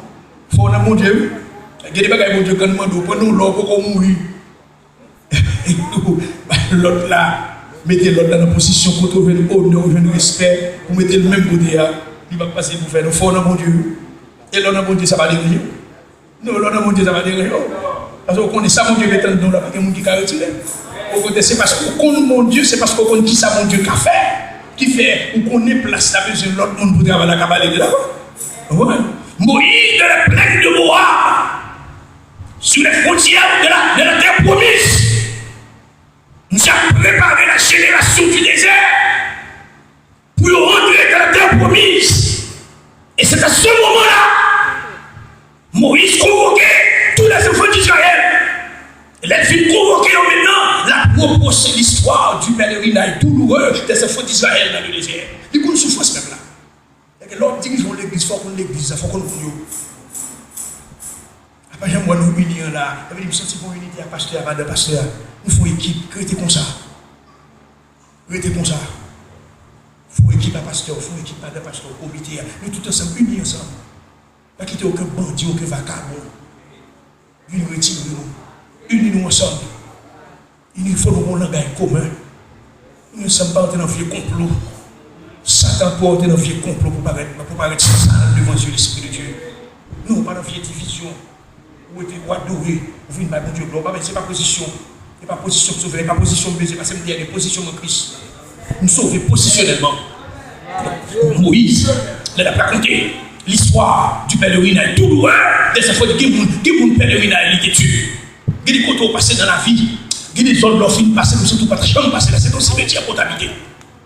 Fò w nan Bondye, wi. Gen de bagay Bondye konn mande w pandan w la, ou poko mouri. Lòt la, mete lòt la nan pozisyon kote w jwenn onè, w jwenn respè, ou mete l menm kote a, li p ap pase pou fè non. Fò w nan Bondye, wi. E lè w nan Bondye, sa pa deranje w. Non, lè w nan Bondye, sa pa deranje w. Paske w konnen sa Bondye mete anndan w la, pa gen moun ki ka retire. Okontrè, se paske w konn Bondye, se paske w konn kisa Bondye ka fè, ki fè ou konnen plas la bezwen lòt moun pou travay la ka pale de la. Ou konprann? Moïse de la plaine de Moab, sur les frontières de la, de la terre promise. Misye ap prepare la génération du désert pou yo rantre dans la terre promise. Et c'est à ce moment-là, Moïse convoquait tous les enfants d'Israël. E lè l fin konvoke yo mentnan, l ap repwose l'histoire du pèlerinage douloureux des enfants d'Israël dans le désert. Li konn soufrans pèp la. Lè w ap dirije yon legliz, fò w konn legliz la, fò w konn moun yo. A pa janm wè nou ini an la, epi m santi gon inite ak pastè a, madan pastè a. Nou fè yon ekip, rete konsa. Rete konsa. Fè yon ekip a pastè, fè yon ekip madan pastè, komite a. Nou tout ansanm, ini ansanm. Pa kite okenn bandi, okenn vakabon vin retire nou. Ini nou ansanm. Ini, fò nou gen yon langay komen. Ini ansanm, pa antre nan vye konplo. Satan ap antre nan vye konplo pou parèt, pou parèt sal devan zye Lespri de Dye. Non, pa nan vye divizyon. Ou rete, ou adore, ou vin bay Bondye glwa. Ou pa, se pa pozisyon. E pa pozisyon m sove, e pa pozisyon m bezwen, paske m dènye pozisyon m an Kris. M sove pozisyonèlman. Moïse, lè l ap rakonte l'histoire du pèlerinage douloureux des enfants, gen moun, gen moun pèlerinaj li te di. Gen de kote w pase nan lavi, gen de zòn lè w fin pase, ou santi w pa t janm pase la, se yon simetyè kote w abite.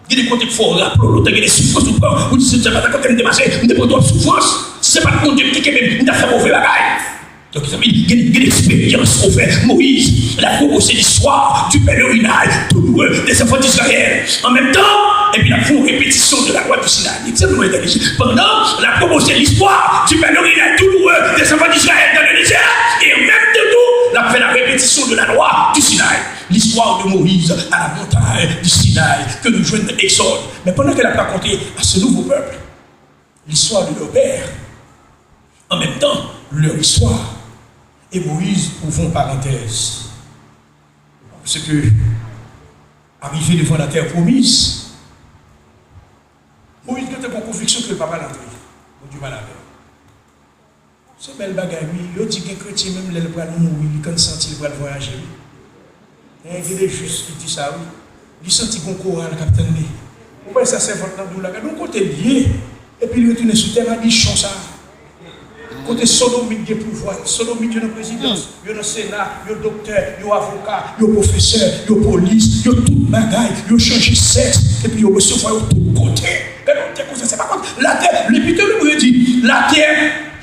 Gen de kote k fè w raple w lontan, gen de soufrans ou pran, ou di, "Senyè, pa ta kote m te pase, m te pran twòp soufrans. Si se pa t Bondye ki te kenbe m, m ta fè move bagay." Donk, mezanmi, gen, gen eksperyans ou fè. Moïse, l ap repwose l'histoire du pèlerinage douloureux des enfants d'Israël. An menm tan, epi l ap fè yon repetisyon de la loi du Sinaï. Li di, nou entèlijè. Pandan l ap repwose l'histoire du pèlerinage douloureux des enfants d'Israël dans le désert, e an menm tan tou, l ap fè la répétition de la loi du Sinaï. L'histoire de Moïse à la montagne du Sinaï, ke nou jwenn nan Egzòd. Men pandan ke l ap rakonte a se nouvo pèp l'histoire de leur père, en même temps, leur histoire, et Moïse ouvre yon parantèz. Parce que, arrivé devant la terre promise, Moïse gen te gen konviksyon ke l pa pral antre. Bondye pale avè l. Se bèl bagay, wi. Yo di gen kretyen, menm lè l pral mouri, li konn santi l pral vwayaje, wi. Gen, gen de jis ki di sa, wi. Li santi gon koral k ap tann li. Ou wè sa sèvant lan di w la, gade yon kote l ye, epi li retounen sou tè madichon sa a. Kote sodomit gen pouvwa, sodomit yo nan prezidans, yo nan sena, yo doktè, yo avoka, yo pwofesè, yo polis, yo tout bagay, yo chanje sèks, epi yo resevwa yo tout kote. Gade yon tè konsa, se pa kòm latè, Lepit Ebre di, latè,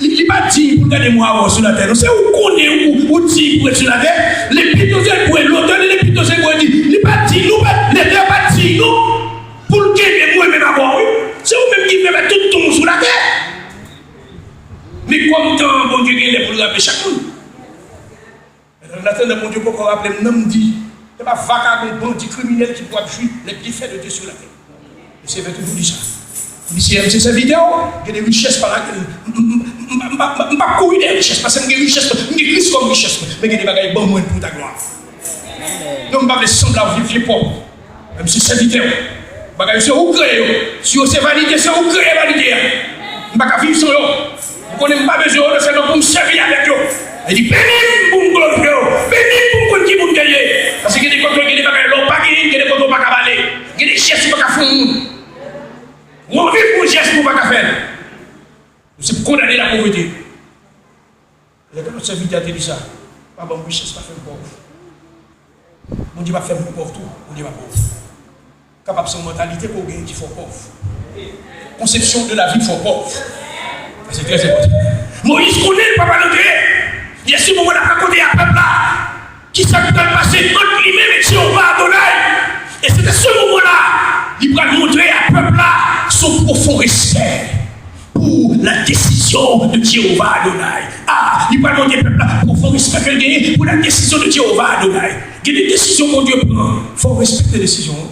li, li pa diy pou l gade mwa wè sou latè, non, se ou konnen ou, ou diy pou ret sou latè. Lepit Ebre, lotè de Lepit Ebre di, li pa diy, nou pa, latè pa diy, non, pou l kenbe mwen menm avè w, wi. Se ou menm ki fè tout tan w sou latè. Men kòm tan an, Bondye gen lè pou l raple chak moun. An atandan, Bondye poko raple m, non, m di, se pa vakabon, bandi, kriminèl ki pou ap jwi les bienfaits de Dieu sur la terre. Mesye Evè toujou di sa. Li di, "M se sèvitè w, gen de richès pa lakèl m, m, m, m, m, m, m p ap kouri dèyè richès, paske m gen richès mwen, m gen Kris kòm richès mwen, men gen de bagay ban mwen pou ta glwa." Non, m pa vle sanble ak vye, vye pòv. Men m se sèvitè w. Bagay yo se ou kreye yo. Si yo se vanite, se ou kreye vanite a. M pa ka viv san yo. M konnen m pa bezwen yo, sèlman pou m sèvi avèk yo. Li di, "Beni m pou m glorifye w. Beni m pou m konn ki moun ke l ye." Paske gen de kote, gen de bagay, lè w pa genyen, gen de kote w pa ka pale. Gen de jès ou pa ka fè yon moun. Ou anvi fè yon jès, men w pa ka fè l. Ou se kondane lapovrete. Lè ke lòt sèvitè a te di sa, "Pa ban m richès, pa fè m pòv." Bondye pa fè moun pòv tou, Bondye pa pòv. Kapab se yon mantalite ke w genyen ki fè w pòv. Konsepsyon de lavi fè w pòv. Sa se trè enpòtan. Moyiz konnen l pa pral antre. Li se moman l ap rakonte a pèp la kisa ki pral pase ant li menm e Jewova Adonay. E se nan se moman la, li pral montre a pèp la son pwofon respè pou la desizyon de Jewova Adonay. A, li pral montre pèp la pwofon respè ke l genyen pou la desizyon de Jewova Adonay. Gen de desizyon Bondye pran, fò w respekte desizyon an.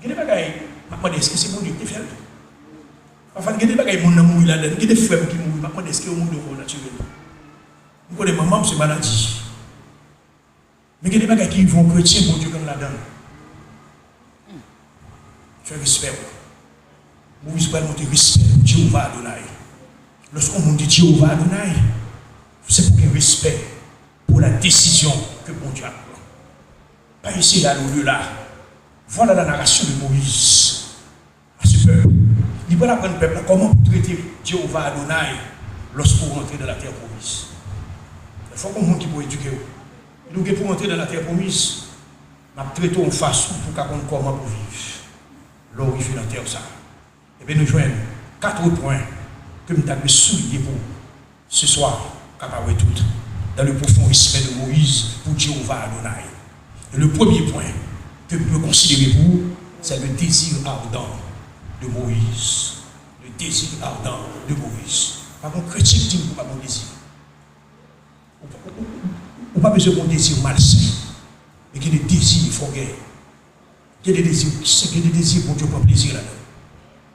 Gen de bagay, m ap mande, èske se Bondye ki te fè l? Pafwa, gen de bagay, moun nan mouri ladan l. Gen de frè m ki mouri, m ap mande, èske yo mouri yon mò natirèl? M konnen manman m se maladi. Men gen de bagay ki rive yon kretyen, Bondye konn ladan l. Fè respè w. Moyiz pral montre respè pou Jewova Adonay. Lòske yon moun di Jewova Adonay, se pou gen respè pou la desizyon ke Bondye ap pran. Pa eseye ale odela. Vwala la narasyon de Moyiz. A se pèp. Li pral aprann pèp la kòman pou trete Jewova Adonay lòske w rantre nan latè pwomiz. Fòk yon moun ki pou edike w. Lè w gen pou w rantre nan latè pwomiz, m ap trete w yon fason pou w ka konn kòman pou w viv lè w rive nan tè sa a. Ebyen, nou jwenn kat pwen ke m ta dwe souliye pou w. Ce soir, kapab wè tout, dans le profond respect de Moïse pour Jéhovah Adonai. Et le premier point que je veux considérer pour vous, c'est le désir ardent de Moïse. Le désir ardent de Moïse. Pa gen kretyen ki di m pou pa gen dezi. Ou, ou, ou, ou pa bezwen gen dezi malsen. Men gen de dezi fò gen. Gen de dezi ki sen, gen de dezi Bondye pran plezi ladan.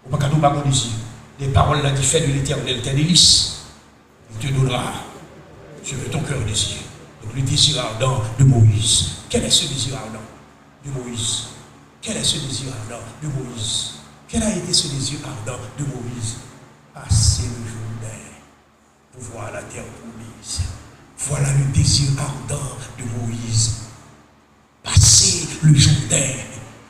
Ou pa ka di w pa gen dezi. Les paroles là qui fait de l'Éternel tes délices. Il te donnera ce que ton cœur désire. Donc le désir ardent de Moïse. Quel est ce désir ardent de Moïse? Quel est ce désir ardent de Moïse? Quel a été ce désir ardent de Moïse? Passer le Jourdain pour voir la terre promise. Voilà le désir ardent de Moïse. Passer le Jourdain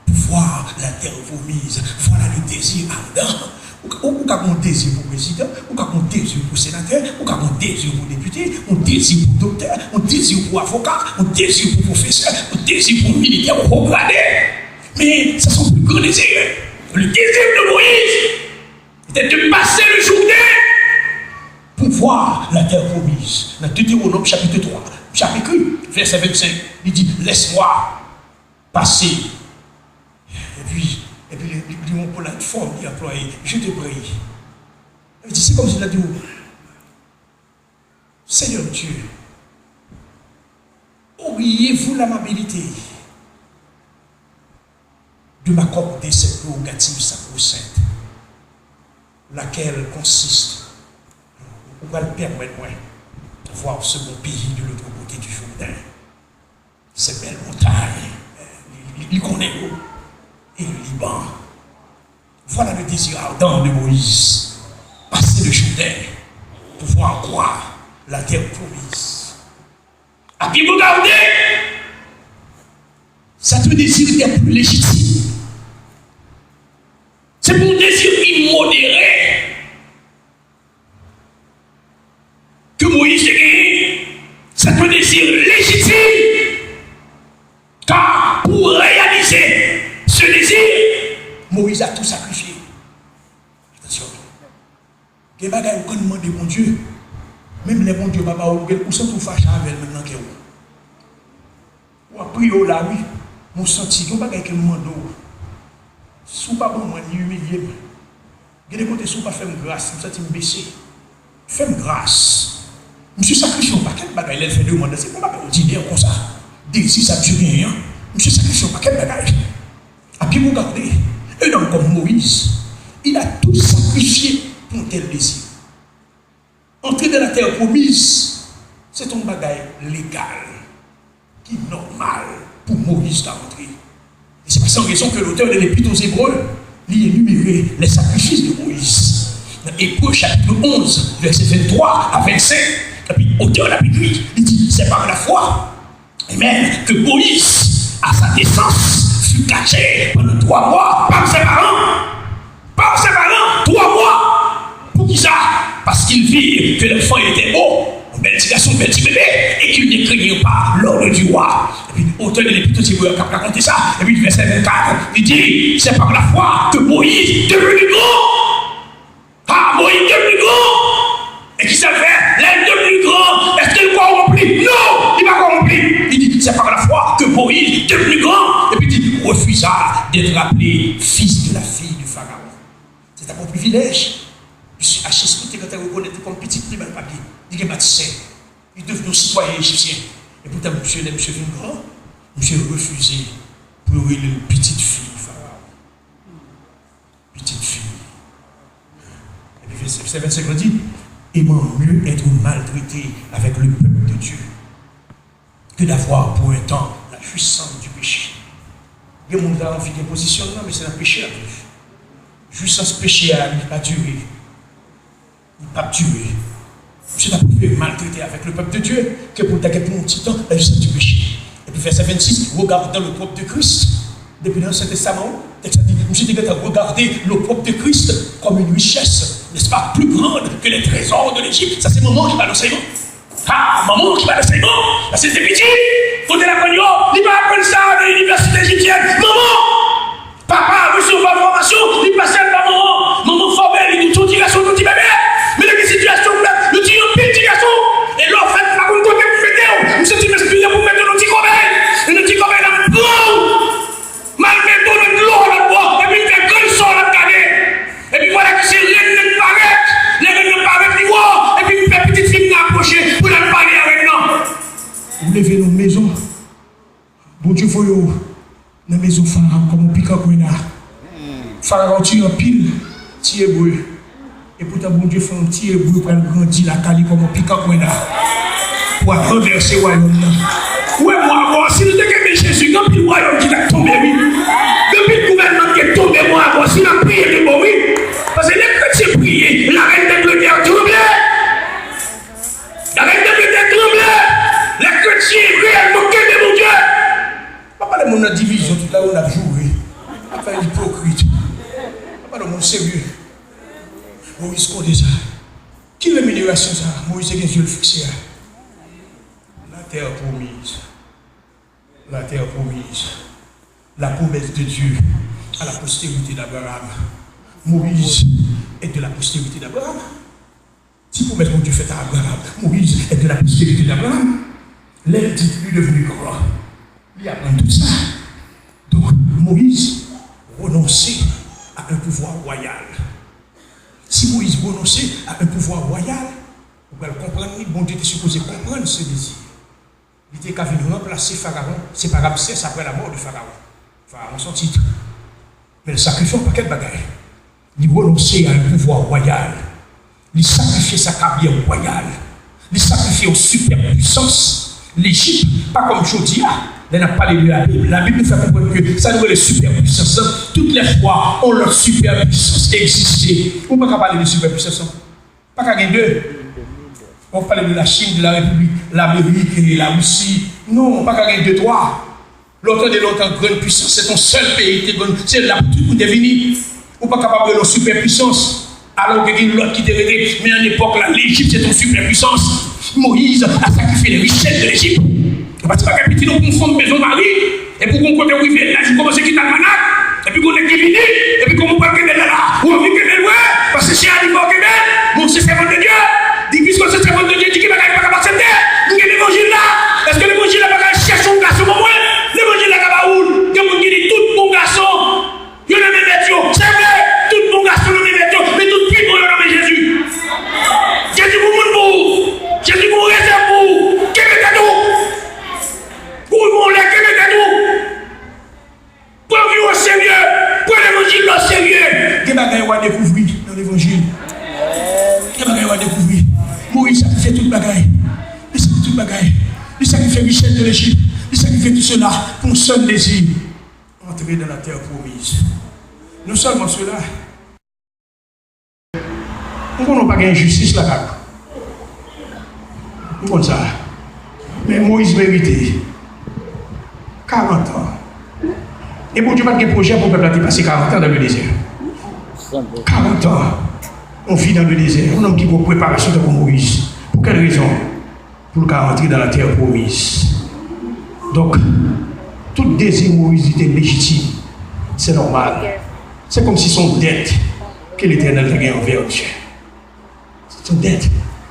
pour voir la terre promise. Voilà le désir ardent. Ou, ou, ou ka gen yon dezi pou prezidan, ou ka gen yon dezi pou senatè, ou ka gen yon dezi pou depite, yon dezi pou doktè, yon dezi pou avoka, yon dezi pou pwofesè, yon dezi pou militè ou ho grade. Men sa se yon pli gran dezi. Le désir de Moïse, c'était de passer le Jourdain pour voir la terre promise. Dans Deutéronome chapitre trois, chapitre, verset vingt-cinq, il dit, laisse-moi passer. Epi, epi li, li, li yon polat fòm li anplwaye, je te prie. Li di, se kòmsi l ap di w, Seigneur Dieu, auriez-vous l'amabilité de m'accorder cette prérogative sacro-sainte, laquelle consiste, ou pral pèmèt mwen voir ce bon pays de l'autre côté du Jourdain, ces belles montagnes, li, li, li konnen yo, et le Liban. Voilà le désir ardent de Moïse, passer le Jourdain pour voir quoi la terre promise. À bien regarder, c'est un désir des plus légitimes. C'est pas un désir immodéré que Moïse a gagné. C'est un désir légitime. Car pour réaliser ce désir, Moïse a tout sacrifié. Attention. Gen bagay ou konn mande Bondye, menm lè Bondye pa ba ou, ou santi w fache avè l menm nan kè w. W ap priye w la wi, men w santi gen yon bagay ke m mande w. Si w pa ban mwen, li imilye m. Gen de kote si w pa fè m gras, m santi m bese. Fè m gras. Misye sakrifye yon pakèt bagay lè l fè demann nan, se pa yon bagay òdinè konsa. Dezi sa misye genyen an, misye sakrifye yon pakèt bagay. À bien regarder, un homme comme Moïse, il a tout sacrifié pour un tel désir. Entrer dans la terre promise, c'est un bagay légal, qui est normal pour Moïse d'entrer. Et c'est pas sans raison que l'auteur de l'Épître aux Hébreux lui énumère les sacrifices de Moïse. Dans Hébreux chapitre onze, versets vingt-trois à vingt-cinq, et puis auteur de la Bible, il dit, c'est par la foi Amen. Que Moïse, à sa naissance, fut caché pendant trois mois par ses parents. Par ses parents, trois mois. Pour qui ça? Parce qu'il vit que l'enfant était beau, un bel petit garçon, un bel petit bébé, et qu'il ne craignit pas l'ordre du roi. Et puis, auteur de l'Épître aux Hébreux a raconté ça. Et puis, verset vingt-quatre, il dit, c'est par la foi que Moïse, devenu grand, Ah, Moïse devenu grand. E kisa l fè? Lè l devenu grand, èske l kòwonpi? Non, li pa kòwonpi. Li di, c'est par la foi que Moïse, devenu grand, epi di, refusa d'être appelé fils de la fille de Pharaon. Se t ap yon privilèj. Misye H S P te gentan rekonèt li kòm pitit li, men l pa byen. Li gen batisè. Li devni yon sitwayen ejipsyen. E poutan, misye, lè misye vin gran, misye refize pou yo rele l pitit fi Farawon. Petite fille. Et puis, verset vingt-cinq nous dit, aimant mieux être maltraité avec le peuple de Dieu que d'avoir pour un temps la jouissance du péché. Gen moun ki anvi gen pozisyon nan, men se nan peche l ap viv. Jwisans peche a, li pa dire. Li p ap dire. Misye t ap prefere maltrete avèk le peuple de Dieu ke pou l ta gen pou yon ti tan la jouissance du péché. Epi vèsè vennsis, regardant l'opprobre de Christ. Depi nan Ansyen Testaman, tèks la di, misye te gentan regade l'opprobre de Christ comme une richesse, n'est-ce pas, plus grande que les trésors de l'Égypte. Sa se manman ki ba l ansèyman. Ah, manman ki ba l ansèyman. Paske l te piti, kote l aprann yo, li pa aprann sa nan inivèsite ejipsyèn. Manman! Papa resevwa fòmasyon, li pase l ba manman. Manman fòme l, li tou ti gason, tou ti bebe. Men nan ki sitiyasyon m fèt, nou ti anpil ti gason. E lè w fèt, m pa konn kote pou mete w. M santi m enspire pou mete w nan ti kòbèy. E nan ti kòbèy la, m pran w. M al mete w nan dlo a lòt bò. Epi m fè grenn sa w ap gade. Epi vwala ki se rèn nan parèt. Lè rèn nan parèt, li wè w. Epi m fè pitit fi m nan apwoche pou l al pale a rèn nan. Ou leve nan mezon. Bondye voye w nan mezon Farawon kòm yon pikan grenn. Farawon tiye anpil ti Ebre. Epoutan, Bondye fè yon ti Ebre pral grandi lakay li kòm yon pikan grenn pou al ranvèse wayòm nan. Ou wè, mwa avwa, si nou te kenbe Jezi, gen anpil wayòm ki t ap tonbe, wi. Gen anpil gouvènman ki t ap tonbe, mwa avwa, si n ap priye de bon, wi. Paske lè kretyen priye, la reine d'Angleterre tremble. La reine d'Angleterre tremble. Lè kretyen reyèlman kenbe Bondye. Pa pale moun nan divizyon, tout la yo n ap joure. Pa fè ipokrit. Pa pale moun serye. Moyiz konnen sa. Ki reminerasyon sa Moyiz te gen zye l fikse a? La terre promise. La terre promise. La promesse de Dieu à la postérité d'Abraham. Moïse est de la postérité d'Abraham. Ti pwomès Bondye fèt a Abraram, Moïse est de la postérité d'Abraham. Lè l di li devni gran, li aprann tout sa. Donk, Moïse renonse a un pouvoir royal. Si Moïse renonse a un pouvoir royal, ou pral konprann li, Bondye te sipoze konprann se dezi. Li te ka vin ranplase Farawon, se pa Ramsès après la mort de Pharaon. Farawon se yon tit. Men l sakrifye yon pakèt bagay. Li renonse a yon pouvwa wayal. Li sakrifye sa karyè wayal. Li sakrifye yon sipèpwisans. Lejip pa kòm jodi a. Lè n ap pale de Labib, Labib nou fè konprann ke sa nou rele sipèpwisans lan, tout lè fwa yon lòt sipèpwisans egziste, ou pa ka pale de sipèpwisans lan. Pa ka gen de. Ou pale de Lachin, de la Repiblik, Lamerik, e Larisi. Non, pa ka gen de, twa. Lè w tande lontan, grann pwisans, se t yon sèl peyi ki te grann, se la pou tout moun te vini. Ou pa kapab rele yon sipèpwisans, alò ke gen lòt ki te rete. Men an epòk la, Lejip se t yon sipèpwisans. Moyiz a sakrifye les richesses de l'Égypte. Ou pa ti bagay piti non pou yon fanm bezwen mari. Epi w gon kote w rive, laj ou kòmanse kite almanak, epi gon nèg ki vini, epi kòman w pral kenbe l la, ou anvi kenbe l, wi, paske se a li fè w kenbe l, men w se sèvant de Dye, di piske w se sèvant de Dye, di ki bagay ki pa ka aksepte, m gen levanjil la, èske levanjil la pa ka chèche yon gason ban mwen, levanjil la ka ba ou l, gen moun ki di tout bon gason, yo nan men mèt yo, se vre, tout bon gason nan men mèt yo, men tout pi bon yo nan men Jezi. Jezi gon moun pou ou, Jezi gon rezèv pou ou, kenbe tèt ou, ou gon lè kenbe tèt ou. Pran vi w oserye. Pran levanjil la oserye. Gen bagay w a dekouvri nan levanjil. Gen bagay w a dekouvri. Moyiz sakrifye tout bagay. Li sakrifye tout bagay. Li sakrifye richès de Lejip. Li sakrifye tout sela pou yon sèl dezi. Entrer dans la terre promise. Non seulement cela, M konnen w pa gen enjistis lakay ou. M konn sa. Men Moyiz merite karant an. E Bondye pa t gen pwojè pou pèp la te pase karant an dans le désert. Karant an. Yon vi dans le désert. Yon nonm ki pran preparasyon tankou Moyiz. Pou kèl rezon? Pou l ka rantre dans la terre promise. Donk, tout dezi Moyiz li te lejitim. Se nòmal. Se kòmsi se yon dèt ke Letènèl te gen anvè w, mesye. Se yon dèt.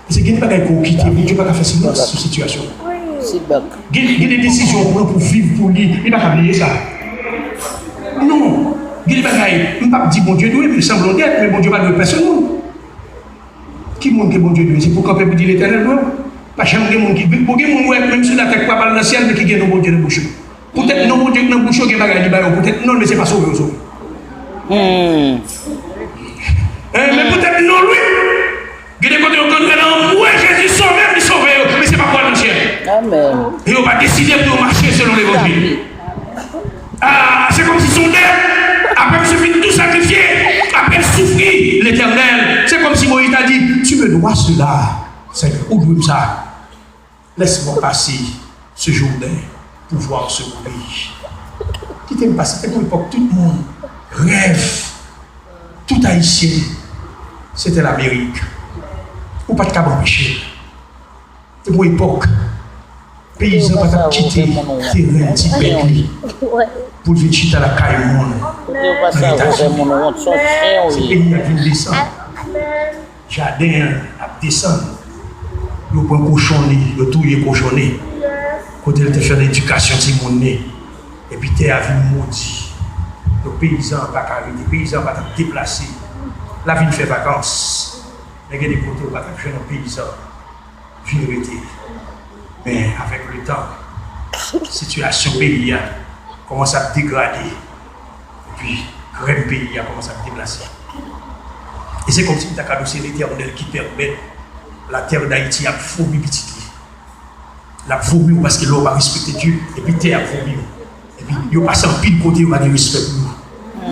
Paske gen de bagay ke w kite, Bondye pa ka fè silans sou sitiyasyon. Gen, gen de desizyon w pran pou viv pou li, li pa ka bliye sa. Non. Gen de bagay, m p ap di Bondye dwe, men sanble yon dèt, men Bondye pa dwe pèsonn moun. Ki moun ke Bondye dwe? Se pou kanpe pou di Letènèl dwe w. Pa janm gen moun ki, bon, gen moun, wè, menm sou latè ki pa pral nan syèl, men ki gen non Bondye nan bouch yo. Poutèt non Bondye ki nan bouch yo, gen bagay li ba yo poutèt non l, men se pa sove yo sove. Hein, men poutèt non l, wi. Gen de kote yo konn wè nan anmwe Jezi sove m, li sove yo, men se pa pou al nan syèl. Amèn. E yo pa deside pou yo mache selon levanjil. Ah, se kòmsi se yon dèt. Apre misye fin tou sakrifye, apre l soufri, Letènèl, se kòmsi Moyiz ta di, tu me dois cela, Seigneur, ou dwe m sa. Laisse-moi passer ce Jourdain pour voir ce beau pays. Kite m pase, se te yon epòk tout moun rèv, tout Ayisyen, se te Lamerik. Ou pa t kab anpeche l. Te gon epòk, peyizan pa t ap kite teren ti bèt li pou l vin chita lakay moun nan Etazini. Se peyi a k vin desann. Jaden an ap desann. Yo pran kochon li, yo touye kochon li. Kote l te fè ledikasyon timoun li. Epi tè a vin modi. Donk peyizan an pa ka rete, peyizan an pa t ap deplase. L a vin fè vakans. Men gen de kote ou pa t ap jwenn yon peyizan vin rete. Men avèk letan, sitiyasyon peyi a kòmanse ap degrade, epi grenn peyi a kòmanse ap deplase. E se kòmsi m ta ka di w se Letènèl ki pèmèt latè dayiti ap vomi pitit li. L ap vomi w paske lè w pa respekte Dye, epi tè ap vomi w. Epi yo pase anpil kote yo pa gen respè pou yo.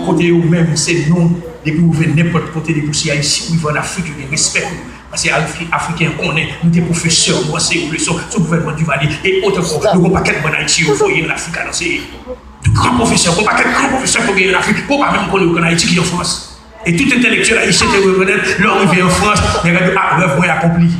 Kote yo menm, se nou, depi w rive nenpòt kote, depi w se Ayisyen, w rive ann Afrik, yo gen respè pou ou. Paske Afri-, Afriken an konnen nou te pwofesè, nou anseye yo leson sou gouvènman Duvalier e otrè ankò. Nou gen yon pakèt bann Ayisyen yo voye ann Afrik al anseye. De gran pwofesè, gen yon pakèt gran pwofesè ke w genyen ann Afrik, ke w pa menm konnen yo k ann Ayiti ki an Frans. E tout entèlektyèl ayisyen te rekonèt, lè w rive an Frans, nèg la di, ah, rèv mwen akonpli.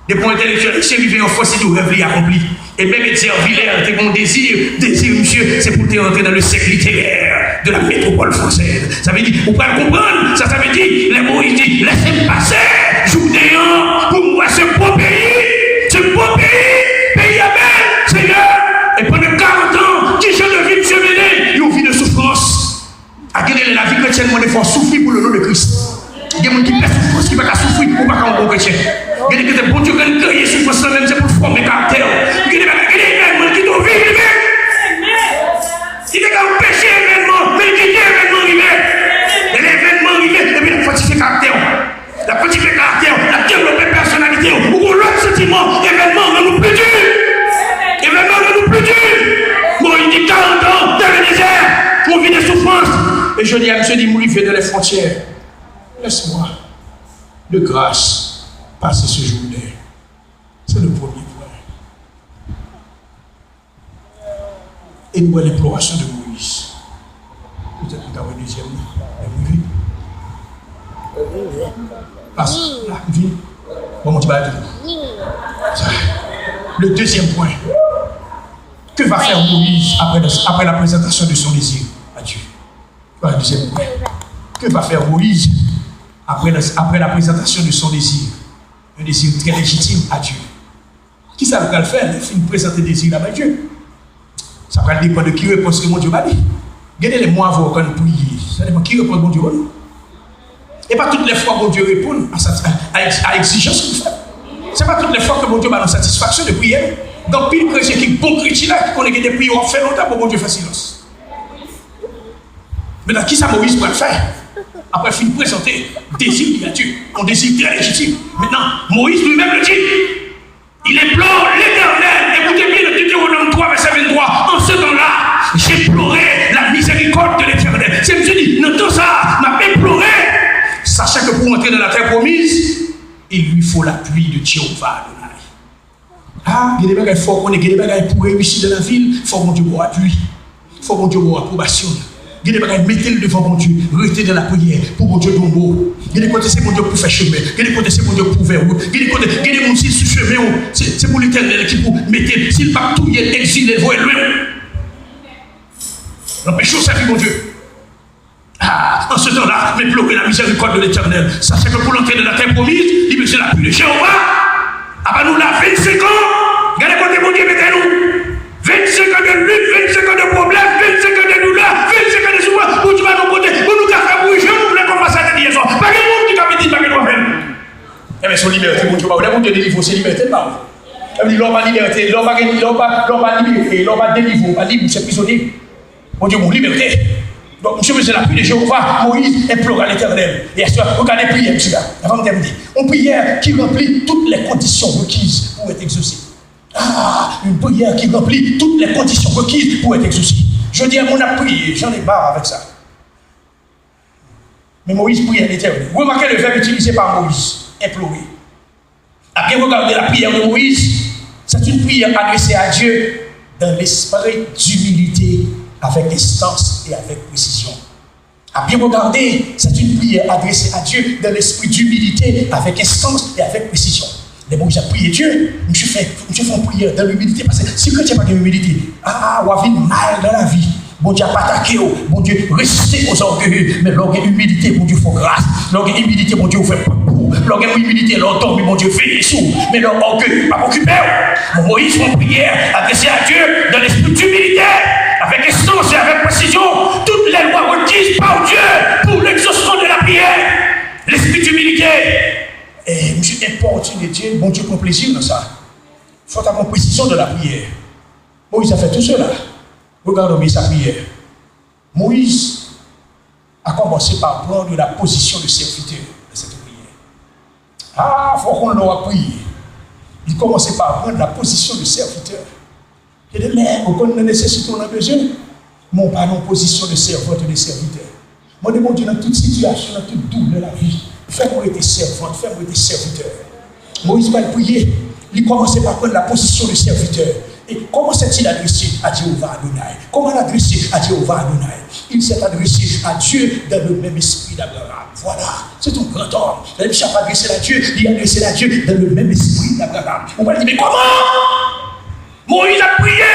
Depi yon entèlektyèl ayisyen rive an Frans, li di w rèv li akonpli. E menm Edzer Villers te gen yon dezi, dezi misye, se pou l te rantre dans le cercle littéraire de la métropole française. Sa vle di, ou pral konprann sa sa vle di, lè Moyiz di, lèse m pase Jouden an pou m wè se bon peyi, se bon peyi, peyi a bèl, Senyè. E pandan karant an, ki jan de vi misye mennen? Yon vi de soufrans. A gen de lè lavi kretyèn mande fò w soufri pou le non de Kris. Gen moun ki pè soufrans ki pa ka soufri, ou pa ka yon bon kretyen. Gen de kote Bondye konn kreye soufrans lan menm se pou l fòme karaktè w. Gen de bagay, gen de evènman l kite w viv li menm. Li te ka anpeche evènman, men l kite evènman rive. E lè evènman rive, epi l ap fòtifye karaktè w. L ap fòtifye karaktè w, l ap devlope pèsonalite w. Ou gon lòt santiman, evènman rann ou pli di. Evènman rann ou pli di. Bon, Jodi a, misye di, m rive dans les frontières. Laisse-moi, de grâce, passer ce Jourdain. C'est le premier point. E nou wè lenplorasyon de Moyiz. Petèt nou ta wè dezyèm nan. Lè m rive. Pas la, m vini. Bon, mon ti bagay toujou. Sa. Le deuxième point. Que va faire Moïse après, le- après la présentation de son désir à Dieu? Voilà le deuxième point. Que va faire Moïse après, le- après la présentation de son désir? Un désir très légitime à Dieu. Kisa l pral fè lè l fin prezante dezi l la bay Dye? Sa pral depann de ki repons ke Bondye ba li. Gen de lè, mwen avè w, kan n priye, sa depann ki repons Bondye ba nou. E pa tout lè fwa Bondye reponn a, sa- a, a egzijans nou fè. Se pa tout lè fwa ke Bondye ba nou satisfaksyon de priyè nou. Gen anpil kretyen ki bon kretyen la, ki konnen gen de priyè w ap fè lontan, bon, Bondye fè silans. Mentnan, kisa Moyiz pral fè? Apre fin prezante dezi li a Dye, yon dezi trè lejitim. Mentnan, Moïse lui-même le dit, il implore l'Éternel. Écoutez bien le Deutéronome trois, verset vingt-trois. En ce temps-là, j'implorai la miséricorde de l'Éternel. Se misye di, nan tan sa a, m ap enplore. Sachant que pour entrer dans la terre promise, il lui faut l'appui de Jéhovah Adonai. Ah, gen de bagay fò w konnen, gen de bagay pou reyisi nan lavi l, fò Bondye ba w apui. Fò Bondye ba w apwobasyon l. Gen de bagay, mete l devan Bondye, rete nan lapriyè pou Bondye di w mo. Gen de kote se Bondye pou fè chemen, gen de kote se Bondye pou ouvè wout, gen de kote, gen de moun si l sou chemen w, se, se pou Letènèl ki pou mete l, si l p ap touye l, egzile l, voye l lwen w. Anpeche w sèvi Bondye. Ah, en ce temps-là, m'implorai la miséricorde de l'Éternel. Sachez que pour entrer dans la terre promise, li bezwen lapui de Jewova. Apa nou la vennsenk an, gade kote Bondye mete nou. Vennsenk an de lit, vennsenk an de pwoblèm, vennsenk an de doulè, vennsenk an de soufrans. Bondye pa nan kote pou nou ka fè bri jan nou vle kòm sa te di yè swa. Pa gen moun ki ka vin di pa gen dwa fè l. Enben, se yon libète Bondye ba ou. Lè Bondye delivre w, se libète l ba ou. Sa vle di, lè w pa libète, lè w pa gen, lè w pa, lè w pa libere, lè w pa delivre, w pa lib, ou se prizonye. Bondye ba w libète. Donk, misye bezwen lapui de Jewova. Moyiz enplora Letènèl. E aswè, regade priyè misye a. Avan m tèmine. Yon priyè ki ranpli toutes les conditions requises pour être exaucée. Ah, une prière qui remplit toutes les conditions requises pour être exaucée. Jodi a, moun ap priye, j'en ai marre avec ça. Men Moyiz priye Letènèl. Remarquez le verbe utilisé par Moïse, implorer. À bien regarder la prière de Moïse, c'est une prière adressée à Dieu dans l'esprit d'humilité, avec instance et avec précision. À bien regarder, c'est une prière adressée à Dieu dans l'esprit d'humilité, avec instance et avec précision. Lè Moyiz ap priye Dye, misye fè, misye fè yon priyè dans l'humilité, paske si kretyen pa gen imilite, ah, w ap vin mal dans la vie. Bondye ap atake w. Bondye reste aux orgueilleux. Men lè w gen imilite, Bondye fè w gras. Lè w gen imilite, Bondye ouvè pòt pou ou. Lè w gen imilite, lè w dòmi, Bondye veye sou ou. Men lè w ògeye, pa okipe w. Bon, Moyiz fè yon priyè adressée à Dieu dans l'esprit d'humilité, avec instance et avec précision. Toutes les lois requises par Dieu pour l'exaucement de la prière. L'esprit d'humilité. Et misye enpòtine Dye, Bondye pran plezi nan sa. Fò ta pran presizyon de la prière. Moïse a fait tout cela. Regardons bien sa prière. Moïse a commencé par prendre la position de serviteur dans cette prière. Ah, fò w konn lè w ap priye. Li kòmanse pa pran la position de serviteur. Gen de lè, ou konn nan nesesite, ou nan bezwen, men w pa nan pozisyon de sèvant e de sèvitè. Mande Bondye nan tout sitiyasyon, nan tout doulè lavi, fè mwen rete sèvant, fè mwen rete sèvitè. Moyiz pral priye, li kòmanse pa pran la pozisyon de sèvitè. Et comment s'est-il adressé à Jéhovah Adonai? Comment il s'est adressé à Jéhovah Adonai? Il s'est adressé à Dieu dans le même esprit d'Abraham. Voilà, c'est un grand homme. Lè misye ap adrese l a Dye, li adrese l a Dye dans le même esprit d'Abraham. Ou pral di, men kòman? Moyiz ap priye,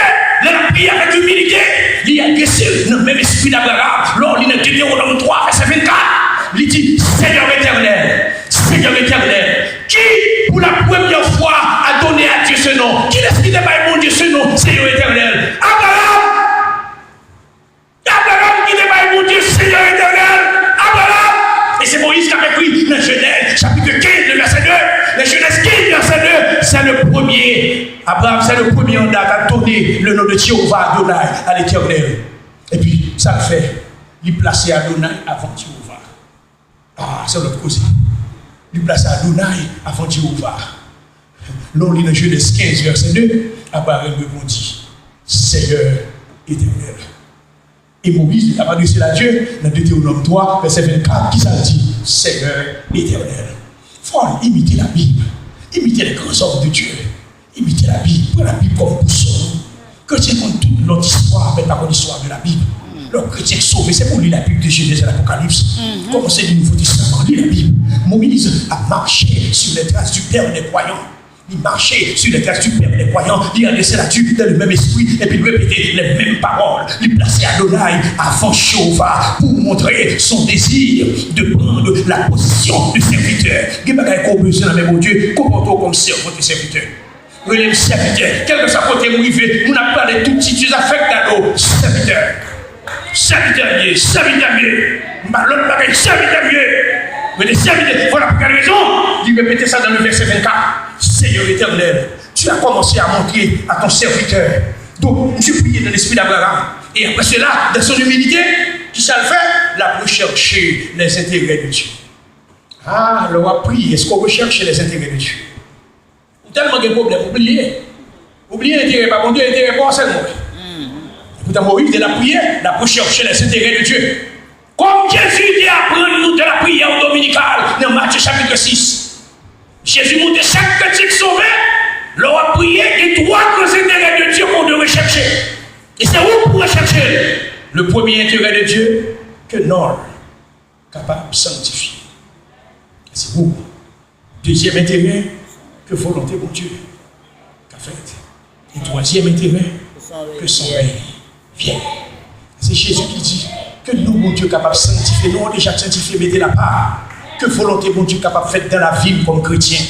lè l ap priye avèk imilite, li adrese l nan menm espri d Abraham. Lè w li nan Detewonòm twa, vèsè vennkat, li di, Seigneur éternel, Seigneur éternel, qui pour la première fois a donné à Dieu ce nom? Kilès ki te bay Bondye se non, Seigneur éternel? Abraham! Abraham ki te bay Bondye Seigneur éternel, Abraham! E se Moyiz k ap ekri nan Jenèz, chapit kenz, le vèsè de. Nan Jenèz kenz, vèsè de, c'est le premier. Abraham, c'est le premier en date à donner le nom de Jéhovah Adonai à l'Éternel. Epi, sa l fè, li plase Adonai avan Jéhovah. Ah, se lòt koze. Li plase Adonai avan Jéhovah. Lè w li nan Jenèz kenz, vèsè de, Abraham reponn, Seigneur éternel. E Moyiz li t ap adrese l a Dye nan Detewonòm twa, vèsè vennkat, kisa l di? Seyè Letènèl. Fò n imite Labib, imite les grands hommes de Dieu, imite Labib, pran Labib kòm bousòl. Kretyen konn tout lòt istwa, men pa konn istwa de Labib. Lè yon kretyen k sove, se pou li Labib de Jenèz a Lapokalips. Kòmanse li Nouvo Testaman, li Labib. Moyiz ap mache sur les traces du Père des croyants. Li mache sur les traces du Père des croyants, li adrese Ladye dans le même esprit, epi l repete les mêmes paroles. Li plase Adonai avan Jewova pou montre son désir de prendre la position de serviteur. Gen bagay ke w bezwen nan men Bondye, konpòte w kòm sèvant e sèvitè. Rele m sèvitè. Kèlkeswa kote m rive, moun ap pale tout titizafèk gade w, sèvitè. Sèvitè m ye, sèvitè m ye. M pa lòt bagay, sèvitè m ye. Rele sèvitè. Vwala pou kèl rezon li repete sa dans le verset vingt-quatre. Seigneur éternel, tu as commencé à montrer à ton serviteur. Donc, je priais dans l'esprit d'Abraham. Et après cela, dans son humilité, kisa l fè? L ap recherche les intérêts de Dieu. Ah, lè w ap priye, èske w recherche les intérêts de Dieu? Ou tèlman gen pwoblèm, ou bliye. Ou bliye enterè pa Bondye, enterè pa w sèlman. Poutan Moyiz, lè l ap priye, l ap recherche les intérêts de Dieu. Kòm Jezi te aprann nou dans la prière dominicale, nan Matye chapit sis, Jezi montre chak kretyen k sove, lè w ap priye, gen twa gran enterè de Dye ke w dwe rechèche. E se ou pou rechèche l. Le premier intérêt de Dieu, ke non l kapab sanktifye. Se ou. Dezyèm enterè, ke volonte Bondye ka fèt. E twazyèm enterè, ke son rèy vyèn. Se Jezi ki di, ke non Bondye kapab sanktifye, non an deja sanktifye, mete l apa. Ke volonte Bondye kapab fèt dans la vie m kòm kretyen.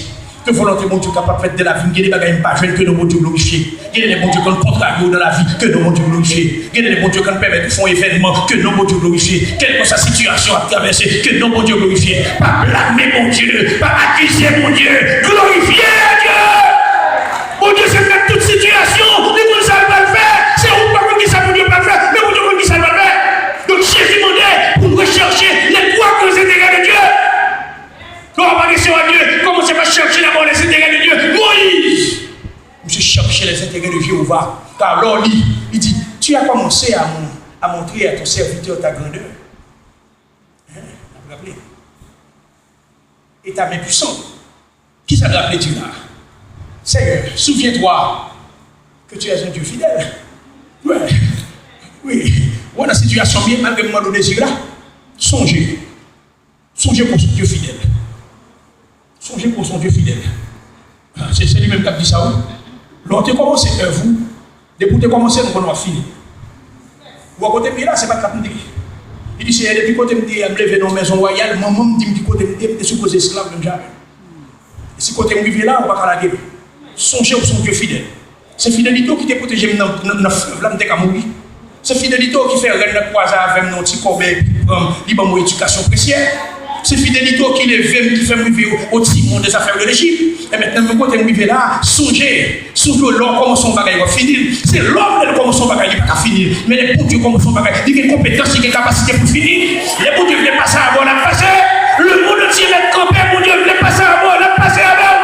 Ke volonte Bondye kapab fèt dans la vie m. Gen de bagay m pa jwenn, ke non Bondye glorifye. Gen de lè Bondye konn kontrarye w dans la vie, ke non Bondye glorifye. Gen de lè Bondye konn pèmèt ou fè yon evènman, ke non Bondye glorifye. Kèlkeswa sitiyasyon w ap travèse, ke non Bondye glorifye. Pa blame Bondye, pa akize Bondye, glorifye Dye. Bondye se mèt tout sitiyasyon, li konn sa l pral fè. Se ou k pa konn kisa Bondye pral fè, men Bondye konn kisa l pral fè. Donk Jezi mande pou n rechèche les trois grands intérêts de Dieu. Lè w ap adrese w a Dye, kòmanse pa chèche dabò les intérêts de Dieu. Moyiz, misye chèche les intérêts de Jéhovah. Car lè w li, li di, tu as commencé à, mon- à montrer à ton serviteur ta grandeur. Hein? N ap raple. Et ta main puissante. Kisa l raple Dye la? Seigneur, souviens-toi que tu es un Dieu fidèle. Wi. Wi. Ou nan sitiyasyon byen, malgre m mande w dezi la, sonje. Sonje ke w se yon Dye fidèl. Sonje ke w se yon Dye fidèl. Ah, se, se li menm k ap di sa, wi. Lè w te kòmanse èv ou, depi w te kòmanse, nou konnen w ap fini. Ou wè kote m ye la, se pa t la pou m te ye. Li di, Seyè, depi kote m te ye a, m leve nan yon mezon wayal, manman m di m ki kote m te ye, m te sipoze esklav menm jan avè w. E si kote m rive la, ou pa ka lage m. Sonje w se yon Dye fidèl. Se fidelite w ki te pwoteje m nan, nan, nan flèv la, m te ka mouri. Se fidelite w ki fè rèn nan kwaze avè m nan yon ti kòbèy, epi li pran m, li ban m yon edikasyon presyè. Se fidelite w ki leve m, ki fè m rive o, o timon des affaires de Lejip. E mentnan, men kote m rive la, sonje, sonje lè w kòmanse yon bagay, w ap fini l. Se lòm, lè l kòmanse yon bagay, li pa ka fini l. Men lè Bondye kòmanse yon bagay, li gen konpetans, li gen kapasite pou l fini. Lè Bondye vle pase avè w, l ap pase. Lemonn antye mèt kanpe, Bondye vle pase avè w, l ap pase avè w.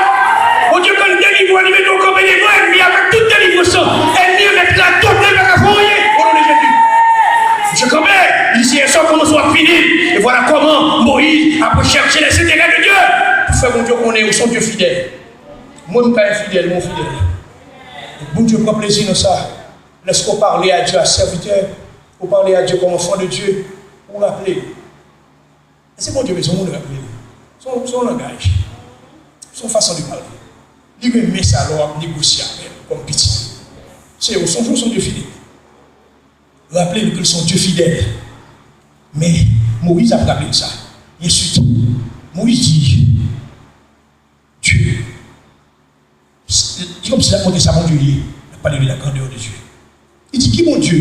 Bondye konn delivre w, li mete w kanpe devan ènmi avèk tout delivrans lan. Ènmi an mèt radote, l pa ka fè anyen. O non de Jezi. Misye kanpe, li di, Seyè, sa w kòmanse, w ap fini l. E vwala kòman Moyiz ap rechèche les intérêts de Dieu pou fè Bondye konnen ou se yon Dye fidèl. Mwen, m ka enfidèl, mwen fidèl. Bondye pran plezi nan sa. Lèske w pale a Dye a sèvitè, ou pale a Dye kòm anfan de Dye, ou raple l. E se Bondye bezwen moun raple l. Se yon, se yon langaj. Se yon fason de pale. Li renmen sa lè w ap negosye avè l kòm pitit. Se yon, sonje w se yon Dye fidèl. Raple l ke l se yon Dye fidèl. Men, Moyiz ap raple l sa. E answit, Moyiz di, Dye. Li kòmsi l ap montre sa Bondye ye. L ap pale de la grandeur de Dieu. Li di, ki Bondye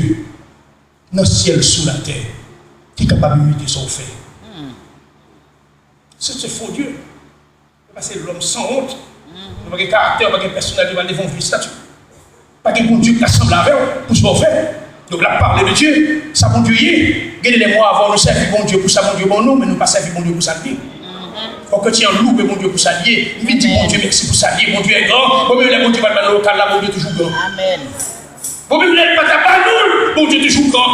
nan syèl, sou latè, ki kapab imite sa w fè? Se, se fo Dye. Paske lòm sanwont. Nou pa gen karaktè, nou pa gen pèsonalite, nou pa gen yon vye estati. Pa gen Bondye ki ka sanble avè w pou sa w fè. Donk, l ap pale de Dye, sa Bondye ye. Gen de lè, mwen avè w, nou sèvi Bondye pou sa Bondye ban nou, men nou pa sèvi Bondye pou sa l ye. Fòk kretyen an louwe Bondye pou sa l ye. Li di Bondye mèsi pou sa l ye. Bondye est grand. Bon, menm lè Bondye pa t ba nou lokal la, Bondye toujou gran. Amèn. Bon, menm lè l pa ta ba nou l, Bondye toujou pran.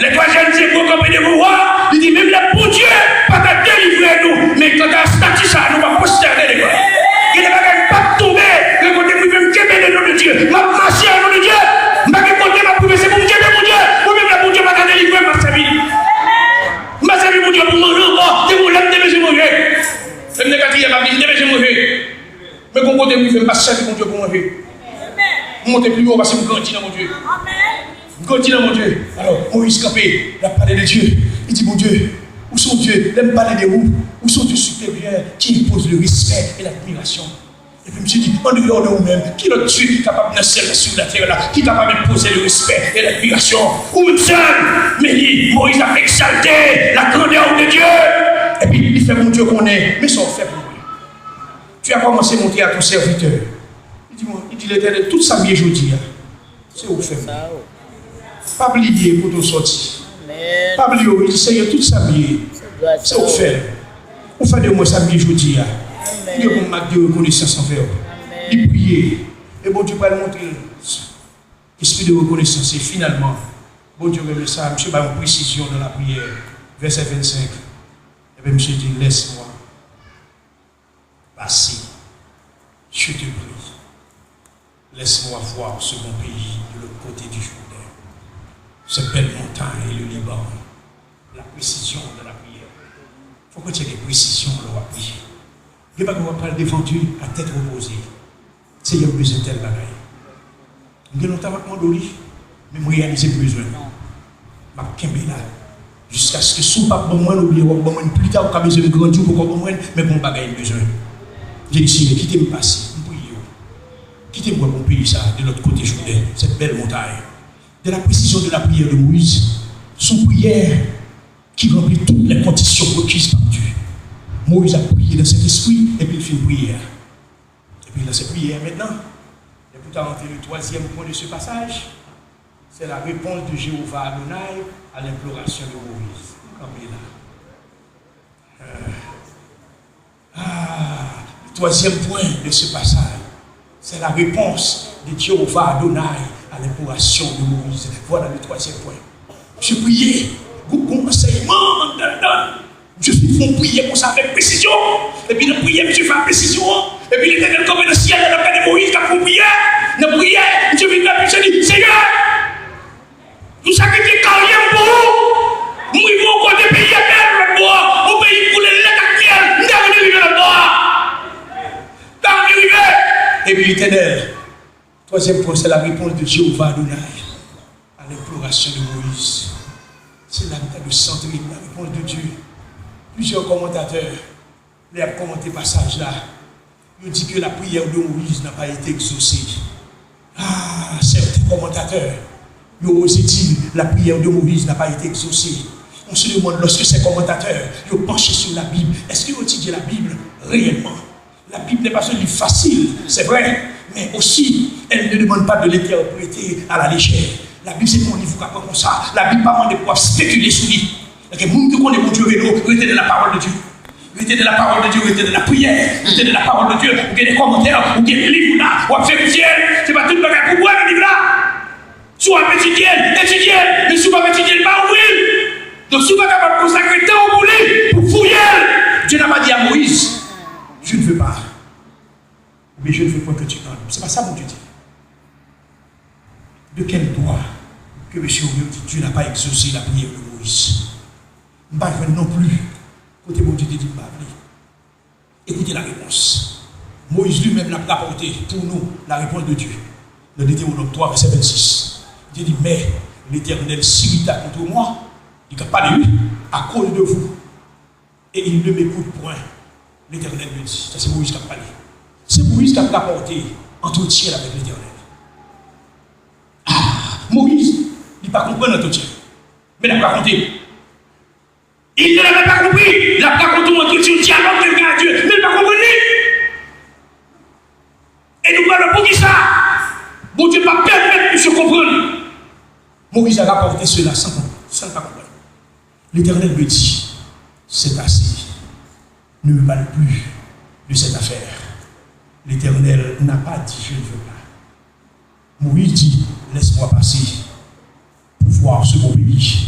Lè twa jèn Ebrew kanpe devan wa a, li di, menm lè Bondye pa ta delivre nou, men kanta stati sa a, nou va pwostène devan l. Gen de bagay m p ap tonbe, gen kote m rive m kenbe le non de Dye, m ap mache a non de Dye, m pa gen kote m ap rive, se pou m kenbe Bondye, bon, menm lè Bondye pa ta delivre m, m ap sèvi l. M ap sèvi Bondye pou manje ankò, depi lè m te bezwen manje. Lè m te katriyèm ap vin, m te bezwen manje. Men gon kote m rive, m pa sèvi Bondye pou manje. M monte pi wo paske m grandi nan Bondye. M grandi nan Bondye. Alò, Moyiz kanpe, l ap pale de Dye. Li di, Bondye, ou se yon Dye, lè m pale de ou, ou se yon Dye siperyè ki enpoze le respè e ladmirasyon. Epi misye di, andeyò de ou menm, ki lòt Dye ki kapab nan syèl la, sou latè la, ki kapab enpoze le respè e ladmirasyon? Ou menm sèl. Men li, Moyiz ap egzalte la grandeur de Dieu. Epi li fè Bondye konnen, men sa w fè pou mwen. Tu as commencé à monter à ton serviteur. Li di, mwen, li di Letènèl, tout sa m ye jodi a, se ou k fè m. Pa bliye kote w sòti. Pa bliye, li di, Senyè, tout sa m ye, se ou k fè l. Ou fè de mwen sa m ye jodi a. M gen pou m ak de rekonesans anvè w. Li priye. E Bondye pral montre l espri de rekonesans. E finalman, Bondye renmen sa, misye bay yon presizyon nan lapriyè. Vèsè vennsenk. Ebyen, misye di, laisse-moi passer. Je te prie, laisse-moi voir ce bon pays de l'autre côté du Jourdain, cette belle montagne, le Liban. La précision de la prière. Fòk kretyen gen presizyon lè w ap priye. Gen bagay w ap pral devan Dye a tèt repoze. Senyè, m bezwen tèl bagay. M gen lontan m ap mande w li, men m reyalize m bezwen l. M ap kenbe la. Jiskaske si w p ap ban mwen l oubyen w ap ban mwen l pita, ou ka bezwen m grandi, ou poko ban mwen l, men gon bagay m bezwen. Jezi, Senyè, kite m pase, m priye w. Kite m wè bon peyi sa a, de lòt kote Jouden, cette belle montagne. De la précision de la prière de Moïse, son prière qui remplit toutes les conditions requises par Dieu. Moyiz ap priye nan Sentespri, epi l fin priyè a. Epi nan se priyè mentnan, e pou ta antre le troisième point de ce passage, c'est la réponse de Jéhovah Adonai à l'imploration de Moïse. Kanpe la. Euh, ah, le troisième point de ce passage, c'est la réponse de Jéhovah Adonai à l'imploration de Moïse. Voilà le troisième point. Misye priye, gon, gon ansèyman anndan l. Misye fin fè yon priyè konsa avèk presizyon. Epi nan priyè misye fè ak presizyon an. Epi Letènèl kanpe nan syèl la, l ap gade Moyiz k ap fè yon priyè. Nan priyè, misye vin la, misye di, Senyè, m sakrifye karyè m pou ou. M rive yon kote peyi a bèl lòt bò a. Yon peyi k koule lèt ak myèl. M ta renmen rive lòt bò a. M ta renmen rive. Epi Letènèl, troisième point, c'est la réponse de Jéhovah Adonai à l'imploration de Moïse. C'est là que nous sommes centrés, la réponse de Dieu. Plusieurs commentateurs, lè y ap kòmante pasaj la, yo di ke la prière de Moïse n'a pas été exaucée. Ah, certains commentateurs, yo oze di, la prière de Moïse n'a pas été exaucée. On se demande, lorsque ces commentateurs, yo panche sur la Bible, est-ce que yo etidye la Bib reyèlman? La Bible n'est pas un livre facile, c'est vrai, mais aussi, elle ne demande pas de l'interpréter à la légère. La Bib se pa yon liv ou ka pran konsa. La Bib pa mande pou w ap spekile sou li. Paske moun ki konnen Bondye rele w, rete nan la parole de Dieu. Rete nan la parole de Dieu, rete nan la priyè, rete nan la parole de Dieu. Ou gen de kòmantè, ou gen de liv ou la, w ap verifye l. Se pa tout bagay pou w wè nan liv la. Si w ap etidye l, etidye l. Men si w p ap etidye l, pa ouvri l. Donk, si w pa kapab konsakre tan w pou li, pou fouye l, Dieu n'a pas dit à Moïse, je ne veux pas. Oubyen, je ne veux point que tu entres. Se pa sa Bondye di. De quel droit que mesye yo di Dieu n'a pas exaucé la prière de Moïse? M pa jwenn non pli kote Bondye te di m pa vle. Écoutez la réponse. Moïse lui-même l'a rapporté pour nous la réponse de Dieu. Dans Deutéronome trois, verset vingt-six. Dieu dit, mais l'Éternel s'irrita contre moi. Li ka pale, wi, à cause de vous. Et il ne m'écoute point, l'Éternel me dit. Sa se Moyiz k ap pale. Se Moyiz k ap rapòte antretyen l avèk Letènèl. Ah, Moyiz, li pa konprann antretyen. Men l ap rakonte. Il ne l'avait pas compris. L ap rakonte yon antretyen, yon dyalòg ke l gen ak Dye. Men l pa konprann li. E nou pral wè poukisa Bondye pa pèmèt misye konprann. Moïse a rapporté cela sans, sans pas comprendre. L'Éternel me dit, c'est assez. Ne me parle plus de cette affaire. L'Éternel n'a pas dit, je ne veux pas. Moïse dit, Laisse-moi passer pour voir ce beau pays.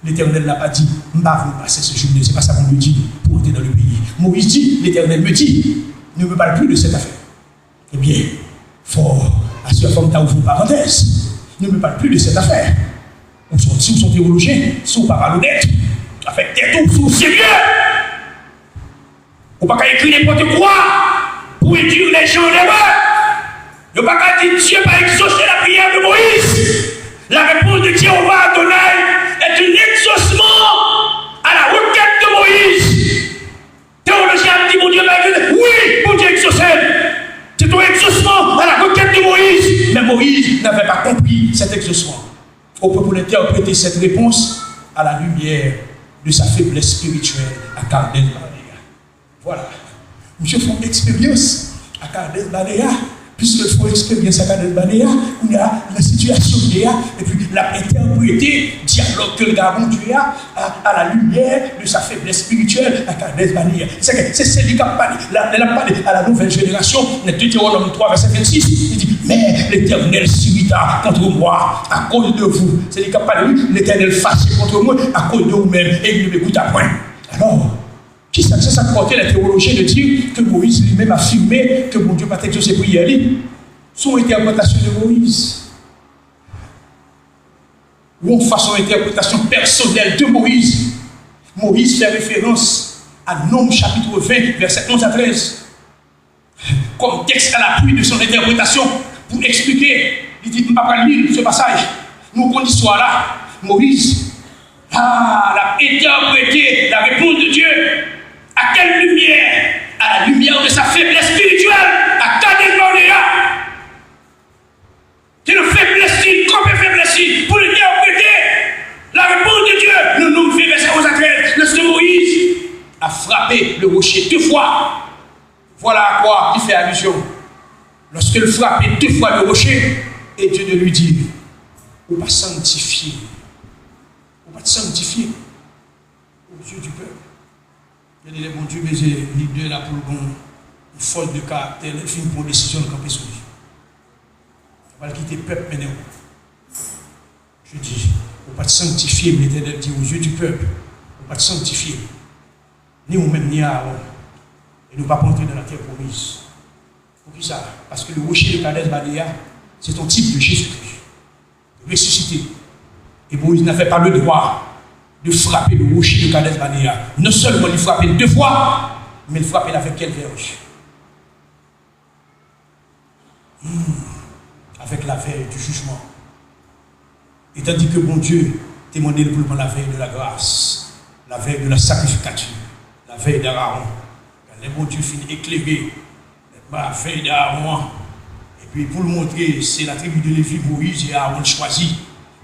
Letènèl la pa di, m pa vle w pase sejounen. Se pa sa Bondye di pou antre nan le peyi. Moyiz di, Letènèl me dit, ne me parle plus de cette affaire. Ebyen, fò, aswè fò m ta ouvri yon parantèz. Ne me parle plus de cette affaire. Ou se yon, si w se yon tewolojyen, si w pa pale onèt, avèk tèt ou, si w serye, ou pa ka ekri nenpòt kwa pou induire les gens en erreur. Yo pa ka di Dye pa egzose la prière de Moïse. La réponse de Jéhovah Adonai est un exaucement à la requête de Moïse. Théologien a dit Bondye pa egzose. Oui, Bondye egzose. C'est un exaucement à la requête de Moïse. Mais Moïse n'avait pas compris cet exaucement au point pour l'interpréter cette réponse à la lumière de sa faiblesse spirituelle à Kadesh Barnea. Voilà. Misye fè yon eksperyans a Kadesh Barnea. Piske l fè yon eksperyans a Kadesh Barnea, kounye a, nan sitiyasyon l ye a, epi l ap entèprete dyalòg ke l gen a Bondye a, à, à la lumière de sa faiblesse spirituelle à Kadesh Barnea. Se ke se, se li k ap pale. Lè, lè l ap pale à la nouvelle génération, nan Deutéronome trois, verset vingt-six, li di, mais l'Éternel s'irrita contre moi à cause de vous. Se li k ap pale, wi. Letènèl fache kont mwen akoz de ou menm, et il ne m'écouta point. Alors, kisa, se sa k pòte les théologiens de dire que Moïse lui-même affirmait que Bondye pa t egzose priyè li. Se yon entèpretasyon de Moïse. Ou yon fason entèpretasyon pèsonèl de Moïse. Moïse fè referans a Nonm chapit ven, vèsè onz a trèz, kòm tèks a lapui de son entèpretasyon pou eksplike. Li di, m pa pral li se pasaj. Nou konn istwa la. Moïse, la, l ap entèprete la réponse de Dieu. À quelle lumière? À la lumière de sa faiblesse spirituelle, à Kadesh Barnea. Se nan feblès li, kanpe feblès li, pou l entèprete la réponse de Dieu. Nan Nonm ven, vèsè onz a trèz, lorsque Moïse a frappé le rocher deux fois, voilà à quoi il fait allusion. Lorsque l frape de fwa le roche, et Dieu de lui dire, ou pa sanktifye, ou pa t sanktifye aux yeux du peuple. Gade lè Bondye bezwen lidè la pou l gen yon fòs de karaktè, lè l fin pran yon desizyon, l kanpe sou li. L pa pral kite pèp mennen w. Je dis, ou pa t sanktifye m, Letènèl di, aux yeux du peuple, ou pa t sanktifye m, ni ou menm, ni Aaron, et nou p ap rantre dans la terre promise. Poukisa? Paske le rocher de Kadesh Barnea, c'est un type de Jésus-Christ ressuscité. Et Moïse n'avait pas le droit de frapper le rocher de Kadesh Barnea. Non seulement il frappait deux fois, mais il frappait avec quel verge? Hmm. Avec la verge du jugement. E tandis que Bondye te mande l pou l pran la verge de la grâce, la verge de la sacrificature, la verge d'Aaron. Lè Bondye fin eklere, nètman, la verge d'Aaron an, epi pou l montre se la tribi de Lévi Moïse et Aaron chwazi.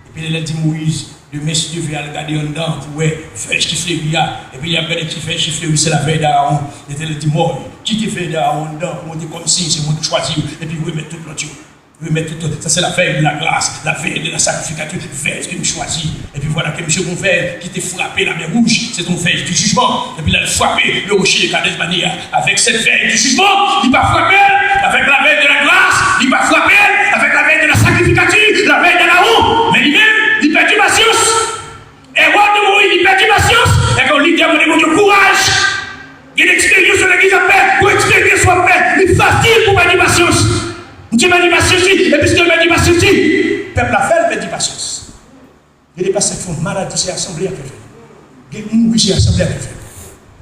Epi lè l di Moïse, demen, si Dye vle, al gade anndan pou wè vèj ki fleri a. Epi lè y ap gade ki vèj ki fleri, se la verge d'Aaron. Letènèl di, Mòy, kite verge d'Aaron anndan pou montre kòmsi se mwen ki chwazi w, epi remèt tout lòt yo. Remèt tout, sa se la verge de la grâce, la verge de la sacrificature, verge ke m chwazi. Epi vwala ke misye gon verge ki te frape la mer Rouge, se te yon verge du jugement. Epi l al frape le rocher de Kadesh Barnea. Avec cette verge du jugement, li pa frape l avec la verge de la grâce, li pa frape l avec la verge de la sacrificature, la verge d'Aaron. Men li menm, li pèdi pasyans. Erè de Moïse, li pèdi pasyans. Èske yon lidè mande Bondye kouraj? Gen eksperyans yon legliz ap fè, pou eksperyans w ap fè, li fasil pou pèdi pasyans. Bondye pèdi pasyans li, e piske l pèdi pasyans li, pèp la fè l pèdi pasyans. Gen de pastè k fè yon maladi, se asanble a k fè l. Gen moun mouri, se asanble a k fè l.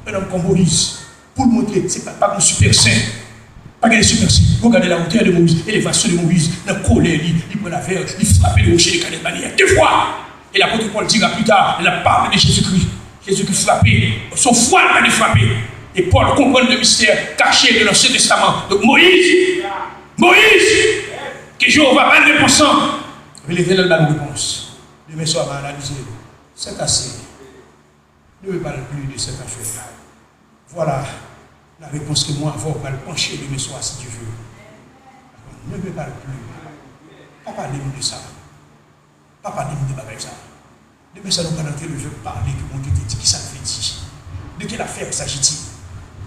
Yon nonm kon Moyiz, pou l montre se pa, pa gen sipè sen. Pa gen sipè sen. Regardez la hauteur de Moïse, élévation de Moïse. Nan kolè li, li pran la verge, li frape le rocher de Kadesh Barnea de fwa. E lapot Pòl dira pli ta, lè l ap pale de Jezikri, Jezikri frape, se yon fwa l pa te frape. E Pòl konprann le mystère caché de l'Ancien Testament. Donk Moyiz, Moyiz, ke Jewova ba l repons lan. Epi Letènèl ba l repons. Demen swa, m a analize l. C'est assez. Ne me parle plus de cette affaire. Voilà la réponse que moi, avè w, pral panche demen swa, si Dye ve. Ne me parle plus. Pa pale m de sa. Pa pale m de bagay sa. Demen sa, nou pral antre le vèb pale, ke Bondye te di, kisa l vle di. De quelle affaire s'agit-il?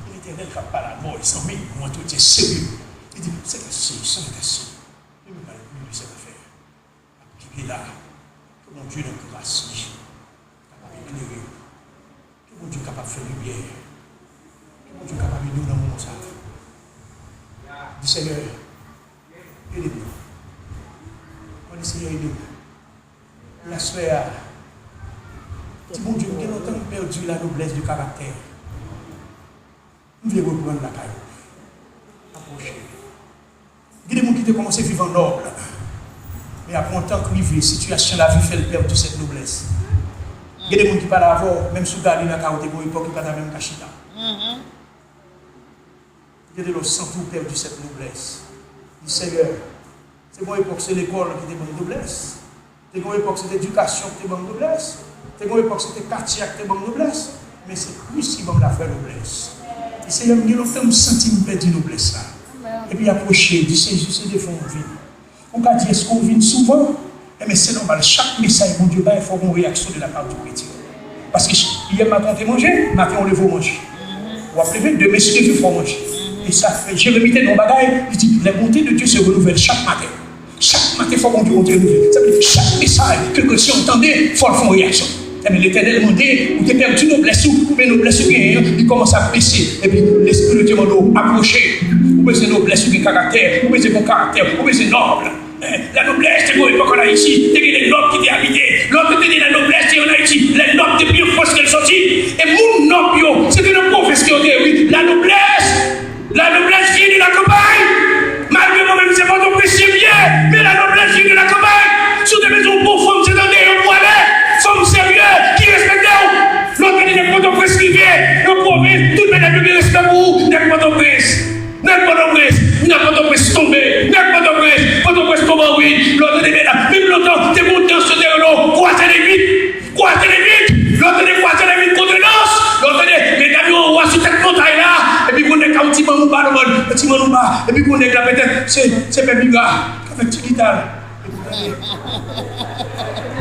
E Letènèl k ap pale a Moyiz, zanmi, yon antretyen serye. Li di, c'est assez, c'en est assez. Ne me parle plus de cette affaire. Ki la, ke Bondye nan gras li kapab eklere w. Ke Bondye kapab fè limyè. Ke Bondye kapab ede w nan moman sa a. Di, Senyè, ede m non. Mande Senyè ede m. Laswè a, di, Bondye, m gen lontan m pèdi lanoblès de karaktè. M vle reprann lakay ou. Apwoche. Gen de moun ki te kòmanse viv an nòb, men apre yon tan k rive, sitiyasyon lavi fè l pèdi sèt noblès. Gen de moun ki pale avè w, menm si w gade lakay ou te gen yon epòk, li pa ta menm ka chita. Gen de lè w santi w pèdi sèt noblès. Di, Senyè, se gen yon epòk, se lekòl ki te ban m noblès. Te gen yon epòk, se te edikasyon ki te ban m noblès. Te gen yon epòk, se te katye a ki te ban m noblès. Men se Kris ki ban m lavrè noblès. Di, Senyè, m gen lontan m santi m pèdi noblès la. Epi apwoche, di, Sezi, se devan w m vin. Ou ka di, èske w vin souvan? Enben, se nòmal, chak mesaj Bondye bay, fò gen yon reyaksyon de la part du kretyen. Paske ch-, yè maten w te manje, maten w leve w manje. W ap leve, demen si Dye vle fò w manje. E sa fè Jeremi te di yon bagay, li di, les bontés de Dieu se renouvellent chaque matin. Chak maten fò Bondye montre nouvèl. Sa vle di chak mesaj ke kretyen an tande, fò l fè yon reyaksyon. Enben, Letènèl mande, ou te pèdi noblès ou, oubyen noblès ou genyen an, li kòmanse ap bese. Epi, Lespri de Dye mande w apwoche. Ou bezwen noblès, ou gen karaktè, ou bezwen gen karaktè, ou bezwen nòb. Eh, la noblès te gen yon epòk an Ayiti, te gen de nòb ki te abite. Lè w te tande la noblès te an Ayiti, lè nòb te pi an Frans ke l sòti. E moun nòb yo, se te nan pwovens ke yo te ye, wi. La noblès, la noblesse vient de la campagne. Malgre mwen menm se Pòtoprens m ye, men la noblesse vient de la campagne. Si w te bezwen yon bon fanm, se nan deyò pou w ale. Fanm serye, ki respekte w. Lè w tande nèg Pòtoprens rive nan pwovens, tout medam yo gen respè pou ou, nèg Pòtoprens. Nèg Pòtoprens, nèg Pòtoprens tonbe, nèg Pòtoprens, Pòtoprens tonbe an ruin. Lè w tande medam, menm lontan, te gen yon dans yo te rele w Croisée des Huit. Croisée des Huit, lè w tande Croisée des Huit, kote dans, lè w tande medam yo anwo a sou tèt montay la, epi gon nèg ka yon ti manmouba nan mòn, yon ti manmouba, epi gon nèg la petèt, se, se Pè Biga, k ap fè ti gita l. Epi w tande,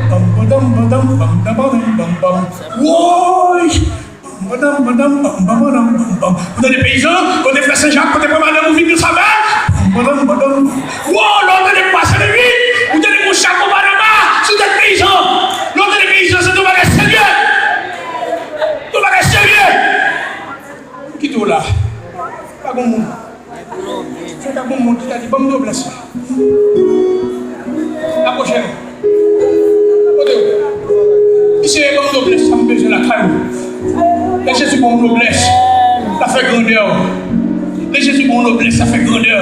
banm, bandanm, bandanm, banm, banm, banm, banm, banm. Woy! Banm, bandanm, bandanm, banm, banm, bandanm, banm, banm. Ou tande peyizan, kote frè Sen Jak, kote pran madanm ou vin nan savèl. Banm, bandanm, bandanm. Wo, lè w tande Croisée des Huit, ou tande gon chako bananba sou tèt peyizan. Lè w tande peyizan, se yon bagay serye. Yon bagay serye. Kite w la. Pa gon moun. Se ta gon moun ki ta di, "Ban m noblès la." Apwoche non. Kote w? Di, "Senyè, ban m noblès sa m bezwen lakay ou." Lè Jezi ban w noblès, l ap fè grandè w. Lè Jezi ban w noblès, l ap fè grandè w.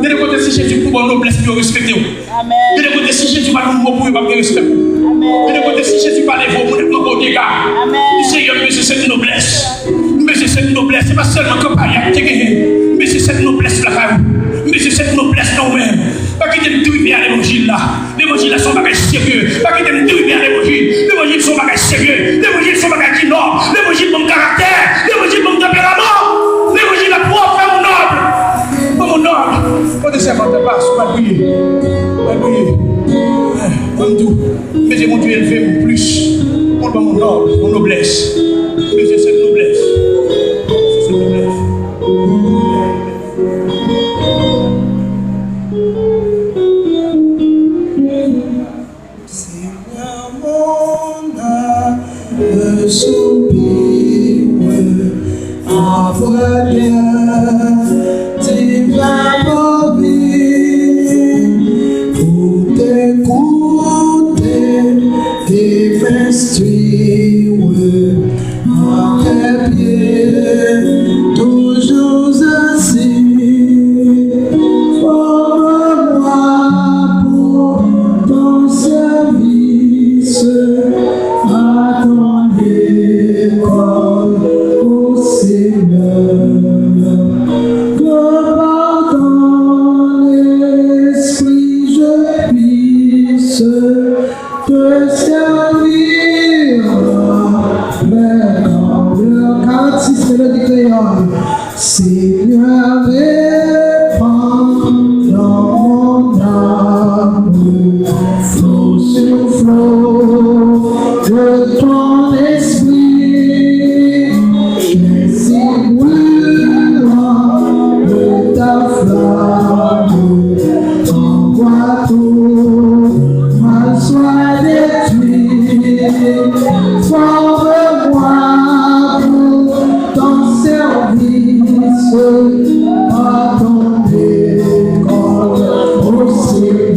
Gen de kote, si Jezi pou ban w noblès, pou yo respekte w. Amèn. Gen de kote, si Jezi pa di yon mo pou yo, p ap gen respè pou ou. Amèn. Gen de kote, si Jezi pa leve w, moun ap manke w dega. Amèn. Di, "Senyè, m bezwen sèt noblès. M bezwen sèt noblès." Se pa sèlman kanpay ap te genyen. M bezwen sèt noblès lakay ou. M bezwen sèt noblès nan ou menm. Pa kite m drive a levanjil la. Levanjil la se yon bagay serye. Pa kite m drive a levanjil. Levanjil se yon bagay serye. Levanjil se yon bagay ki nòb. Levanjil ban m karaktè. Levanjil ban m tanperaman. Levanjil la pwòp, fè m nòb. Ban m nòb. Kote sèvant la, pa sou, pa priye. Pa priye. Eh, ban m di w, mete Bondye elve m plis. Pou l ban m yon nòb, yon noblès. Mete sèt noblès. Sèt noblès. Seigneur, mon âme soupire, envoie bien tes favoris pour t'écouter et m'instruire. Tes pieds toujours assis, forme-moi pour ton service, à ton école, ô Seigneur, que par ton esprit je puisse te servir. Mèt, le quarante-six, mélodie créole. Seigneur, répands dans mon âme flot sur flot de ton esprit, et si brûlant de ta flamme, envoie tout ma Attendez encore au Seigneur,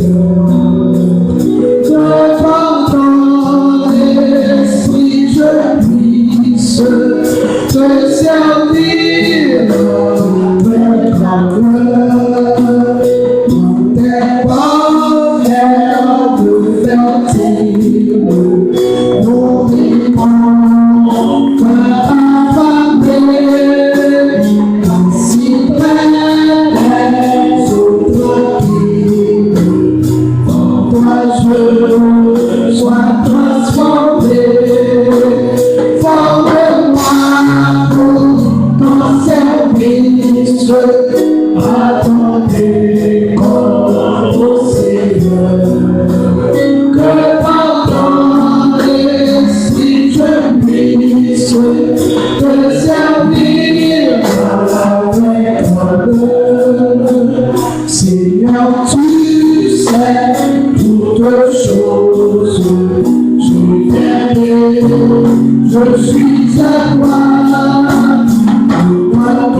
que par ton esprit je puisse te servir avec grandeur. Tes paroles fertiles nous répondent affamés, ainsi près des eaux tranquilles. En toi je sois transformé. Forme-moi pour ton service. Attendez encore au Seigneur, que par ton esprit je puisse te servir avec grandeur. Seigneur, tu sais toutes choses. Je t'aime et je suis à toi.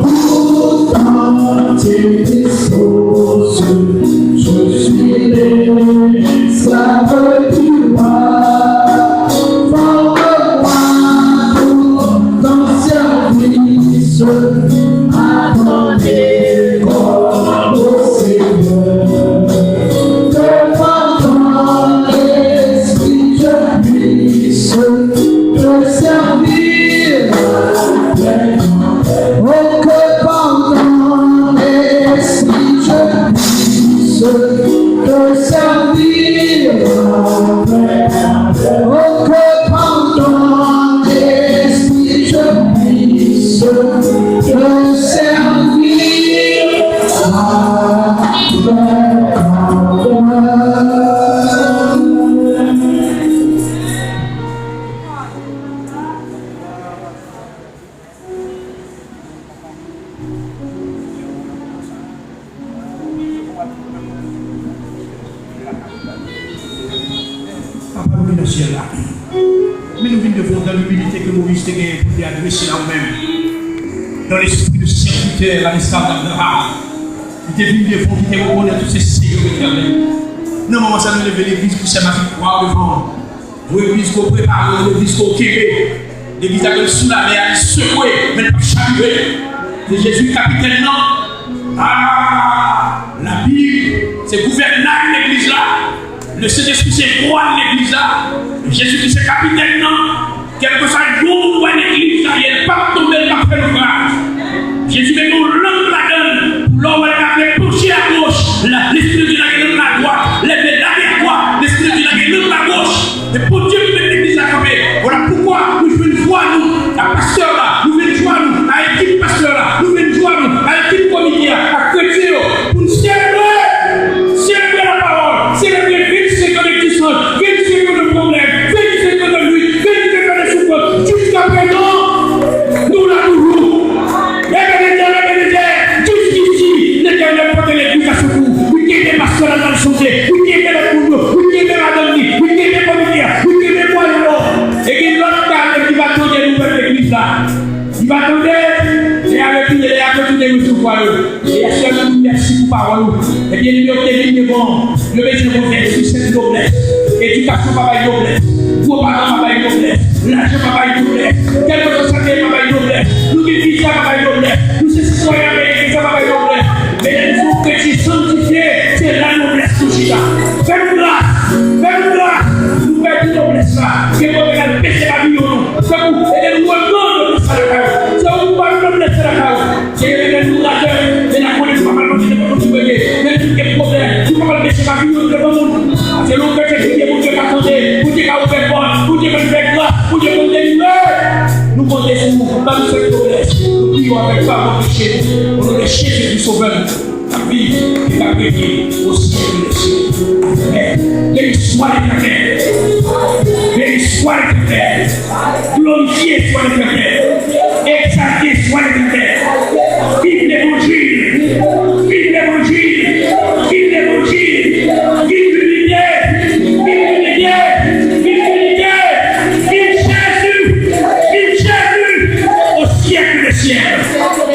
Tout entier dispose. Je suis l'esclave du roi. Forme-moi pour ton service. Attendez comme au Seigneur, que par ton esprit je puisse te servir. Oh, que par ton esprit je puisse te servir. Oh, que par ton esprit je puisse te servir. Papa nou ki nan syèl la, men nou vin devan w nan imilite ke Moyiz te genyen pou te adrese a ou menm. Dans l'esprit de serviteur, la esklav d'Abraham, li te vin devan w, ki te rekonèt ou se Seyè Etènèl. Nan moman sa, nou leve legliz pou sèmati kwa devan w. Yon legliz ke w prepare, yon legliz ke w kenbe. Legliz la menm sou lamè a, li sekwe, men l p ap chavire. Se Jezi kapitèn nan. Ah, Labib, se gouvènay legliz la. Le Sentespri se vwal legliz la. Jezikri se kapitèn nan. Kèlkeswa jan w wè legliz la ye, l p ap tonbe, l p ap fè naufrage. Jezi mete yon lanp ladan l, pou lè w wè l ta vle panche agoch, la, Lespri de Dye lage lanp la adwat, lè l vle lage adwat, Lespri de Dye lage lanp la agoch. E Bondye ki mete legliz la kanpe. Vwala poukwa nou jwenn jwa nou a pastè la, nou jwenn jwa nou a ekip pastè la, nou jwenn jwa nou a ekip komite a, a kretyen yo, pou n selebre, selebre lapawòl, selebre vennsenk an degzistans, vennsenk an de pwoblèm, vennsenk an de lit, vennsenk an de soufrans. Jiskaprezan, nou la toujou. Ebenezè, Ebenezè, jiskisi, Letènèl pote legliz la sekou. Wi, kenbe pastè la nan sante. Wi, kenbe lòt moun yo. Wi, kenbe madanm li. Wi, kenbe fanmi li a. Wi, kenbe mwayen yo. E gen lòt ka menm ki va tande nouvèl legliz la. Li va tande, e avèk li, e avèk li, li resevwa yo. E aswè, nou di w mèsi pou pawòl ou. Ebyen, nou yo te vin devan w. Yo bezwen konvèti, se noblès. Edikasyon pa bay noblès. Gwo paran pa bay noblès. Lajan pa bay noblès. Kèlkeswa sa te ye pa bay noblès. Nou gen viza pa bay noblès. Nou se sitwayen ameriken, sa pa bay noblès. Men lè nou se yon kretyen sanntifye, se la noblès nou chita. Fè nou gras. Fè nou gras. Nou pèdi noblès la. Gen kote k al pese papiyon nou. Se pou ede nou reprann noblès la lakay ou. Se ou ki ba nou noblès la lakay ou. Seyè, lè nou radòt, men n a konnen nou pa pral manje nenpòt moun ki vle, men nou gen pwoblèm, nou pa pral bese papiyon devan moun. Paske lè yon kretyen kriye, Bondye ka tande, Bondye ka ouvè pòt, Bondye konn fè gras, Bondye konn delivre. Nou konte sou ou, ban nou sèl noblès, nou priye w avèk pa peche, o non de Jezi Kris Sovè nou, k ap viv e k ap renye o syèk dè syèk. Amèn. Beni swa Letènèl. Beni swa Letènèl. Glorifye swa Letènèl. Egzalte swa Letènèl. Viv Levanjil. Viv Levanjil. Viv Levanjil. Viv linite. Viv linite. Viv linite. Viv Jezi. Viv Jezi. O syèk dè syèk.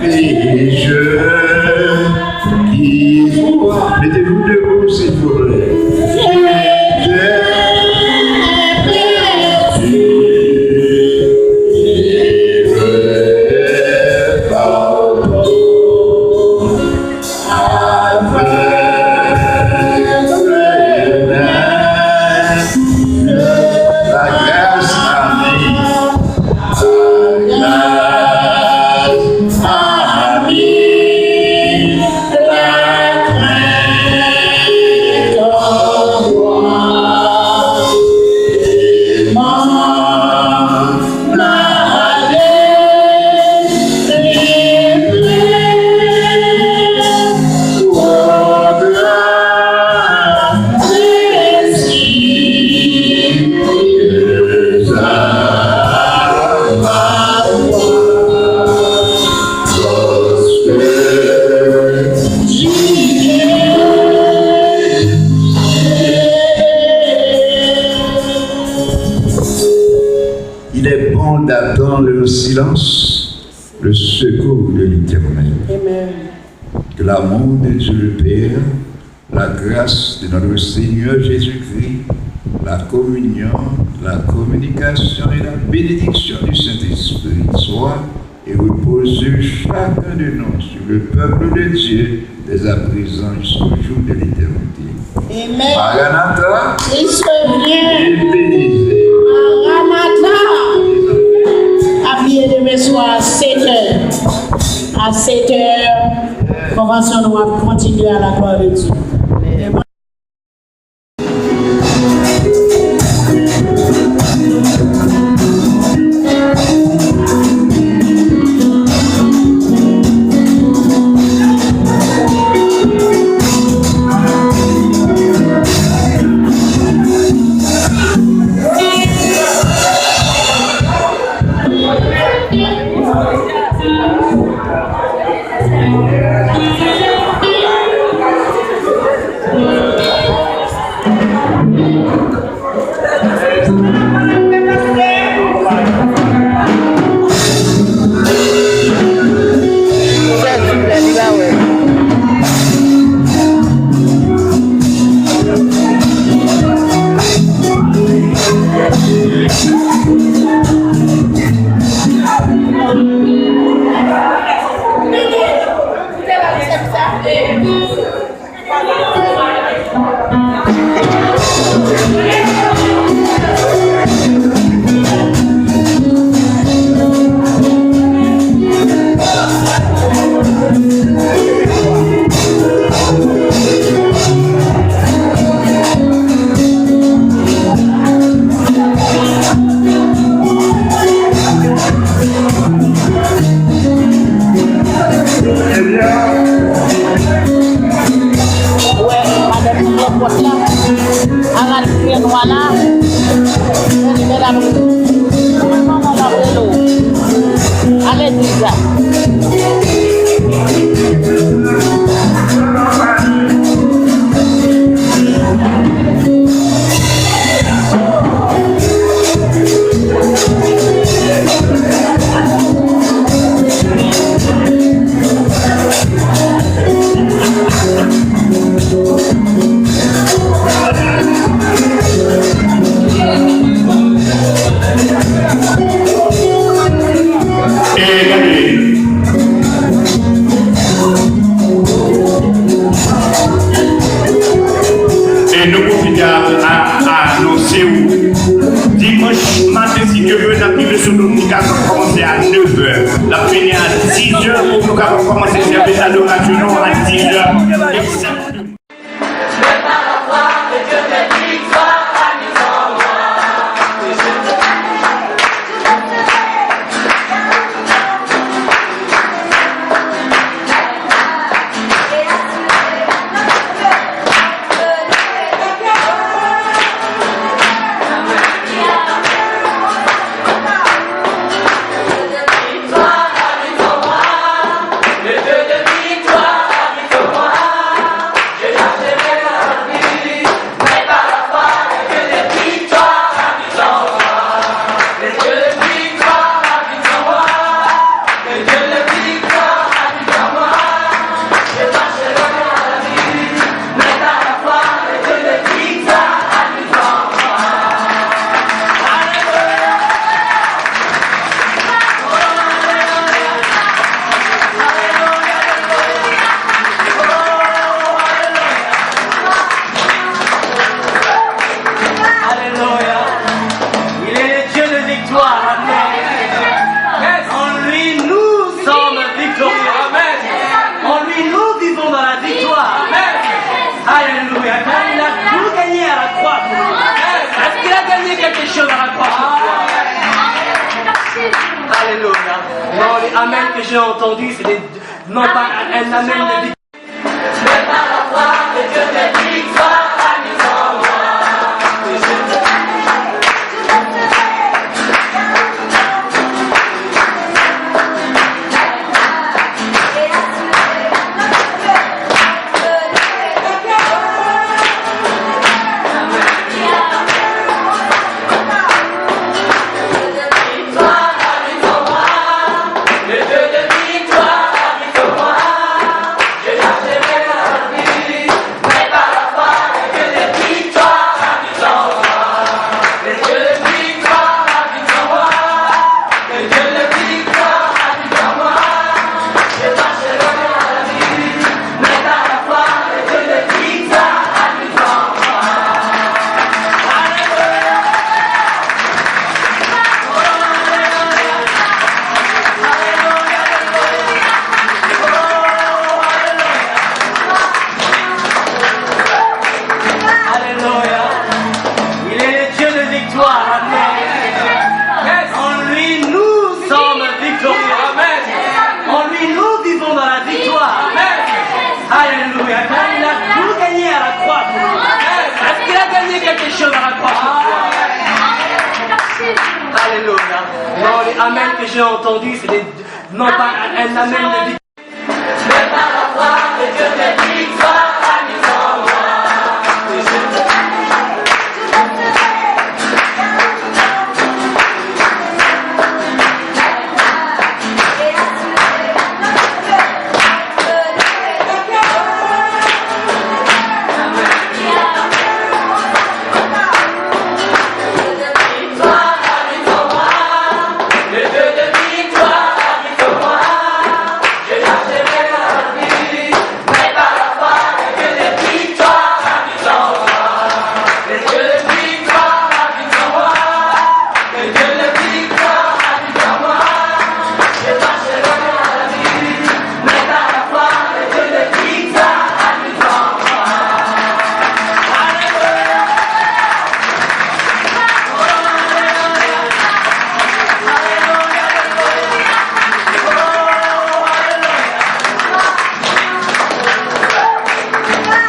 Pécheur qui croit. Mettez-vous debout, s'il vous plaît. Pécheur, pécheur, pardon. La grâce à mille, la grâce à mille, la crainte en toi. Il est bon d'attendre en silence le secours de l'Éternel. Amen. Que l'amour de Dieu le Père, la grâce de notre Seigneur Jésus-Christ, la communion, la communication et la bénédiction du Saint-Esprit soient et reposent sur chacun de nous, sur le peuple de Dieu, dès à présent jusqu'au jour de l'éternité. Amen. Maranatha, Christ revient. Ebenezer. Maranatha. Pa bliye demen swa a sèt è. A sèt è, konvansyon nou ap kontinye à la gloire de Dieu. Ou wè, madanm ki nan pòt la, al al fè nwa la. Men li, medam, ou wè manman w ap rele w. Ale, Lisa. E gade. E nou pwofite a, a, a anonse w, dimanch maten, si Dye vle, n ap rive sou nou, nou kapab kòmanse a nèf è. N ap fini a diz è pou nou kapab kòmanse sèvis adorasyon nou a diz è. Alléluia. Non, les amen que j'ai entendu, c'est des, non pas un amen de victoire. Alléluia. Il est le Dieu de victoire. Amen. En lui, nous sommes victorieux. Amen. En lui, nous vivons dans la victoire. Amen. Alléluia. Car il a tout gagné à la croix pour nous. Amen. Est-ce qu'il a gagné quelque chose à la croix pour toi? Alléluia. Non, les amen que j'ai entendu, c'est des, non pas un amen de victoire.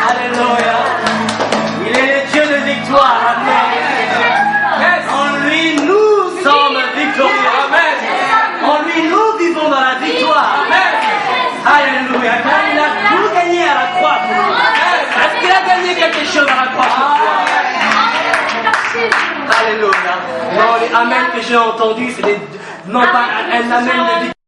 Alléluia. Il est le Dieu de victoire. Amen. En lui, nous sommes victorieux. Amen. En lui, nous vivons dans la victoire. Amen. Alléluia. Car il a tout gagné à la croix pour nous. Amen. Est-ce qu'il a gagné quelque chose à la croix pour toi? Alléluia. Non, les amen que j'ai entendu, c'est des, non pas un amen de victoire.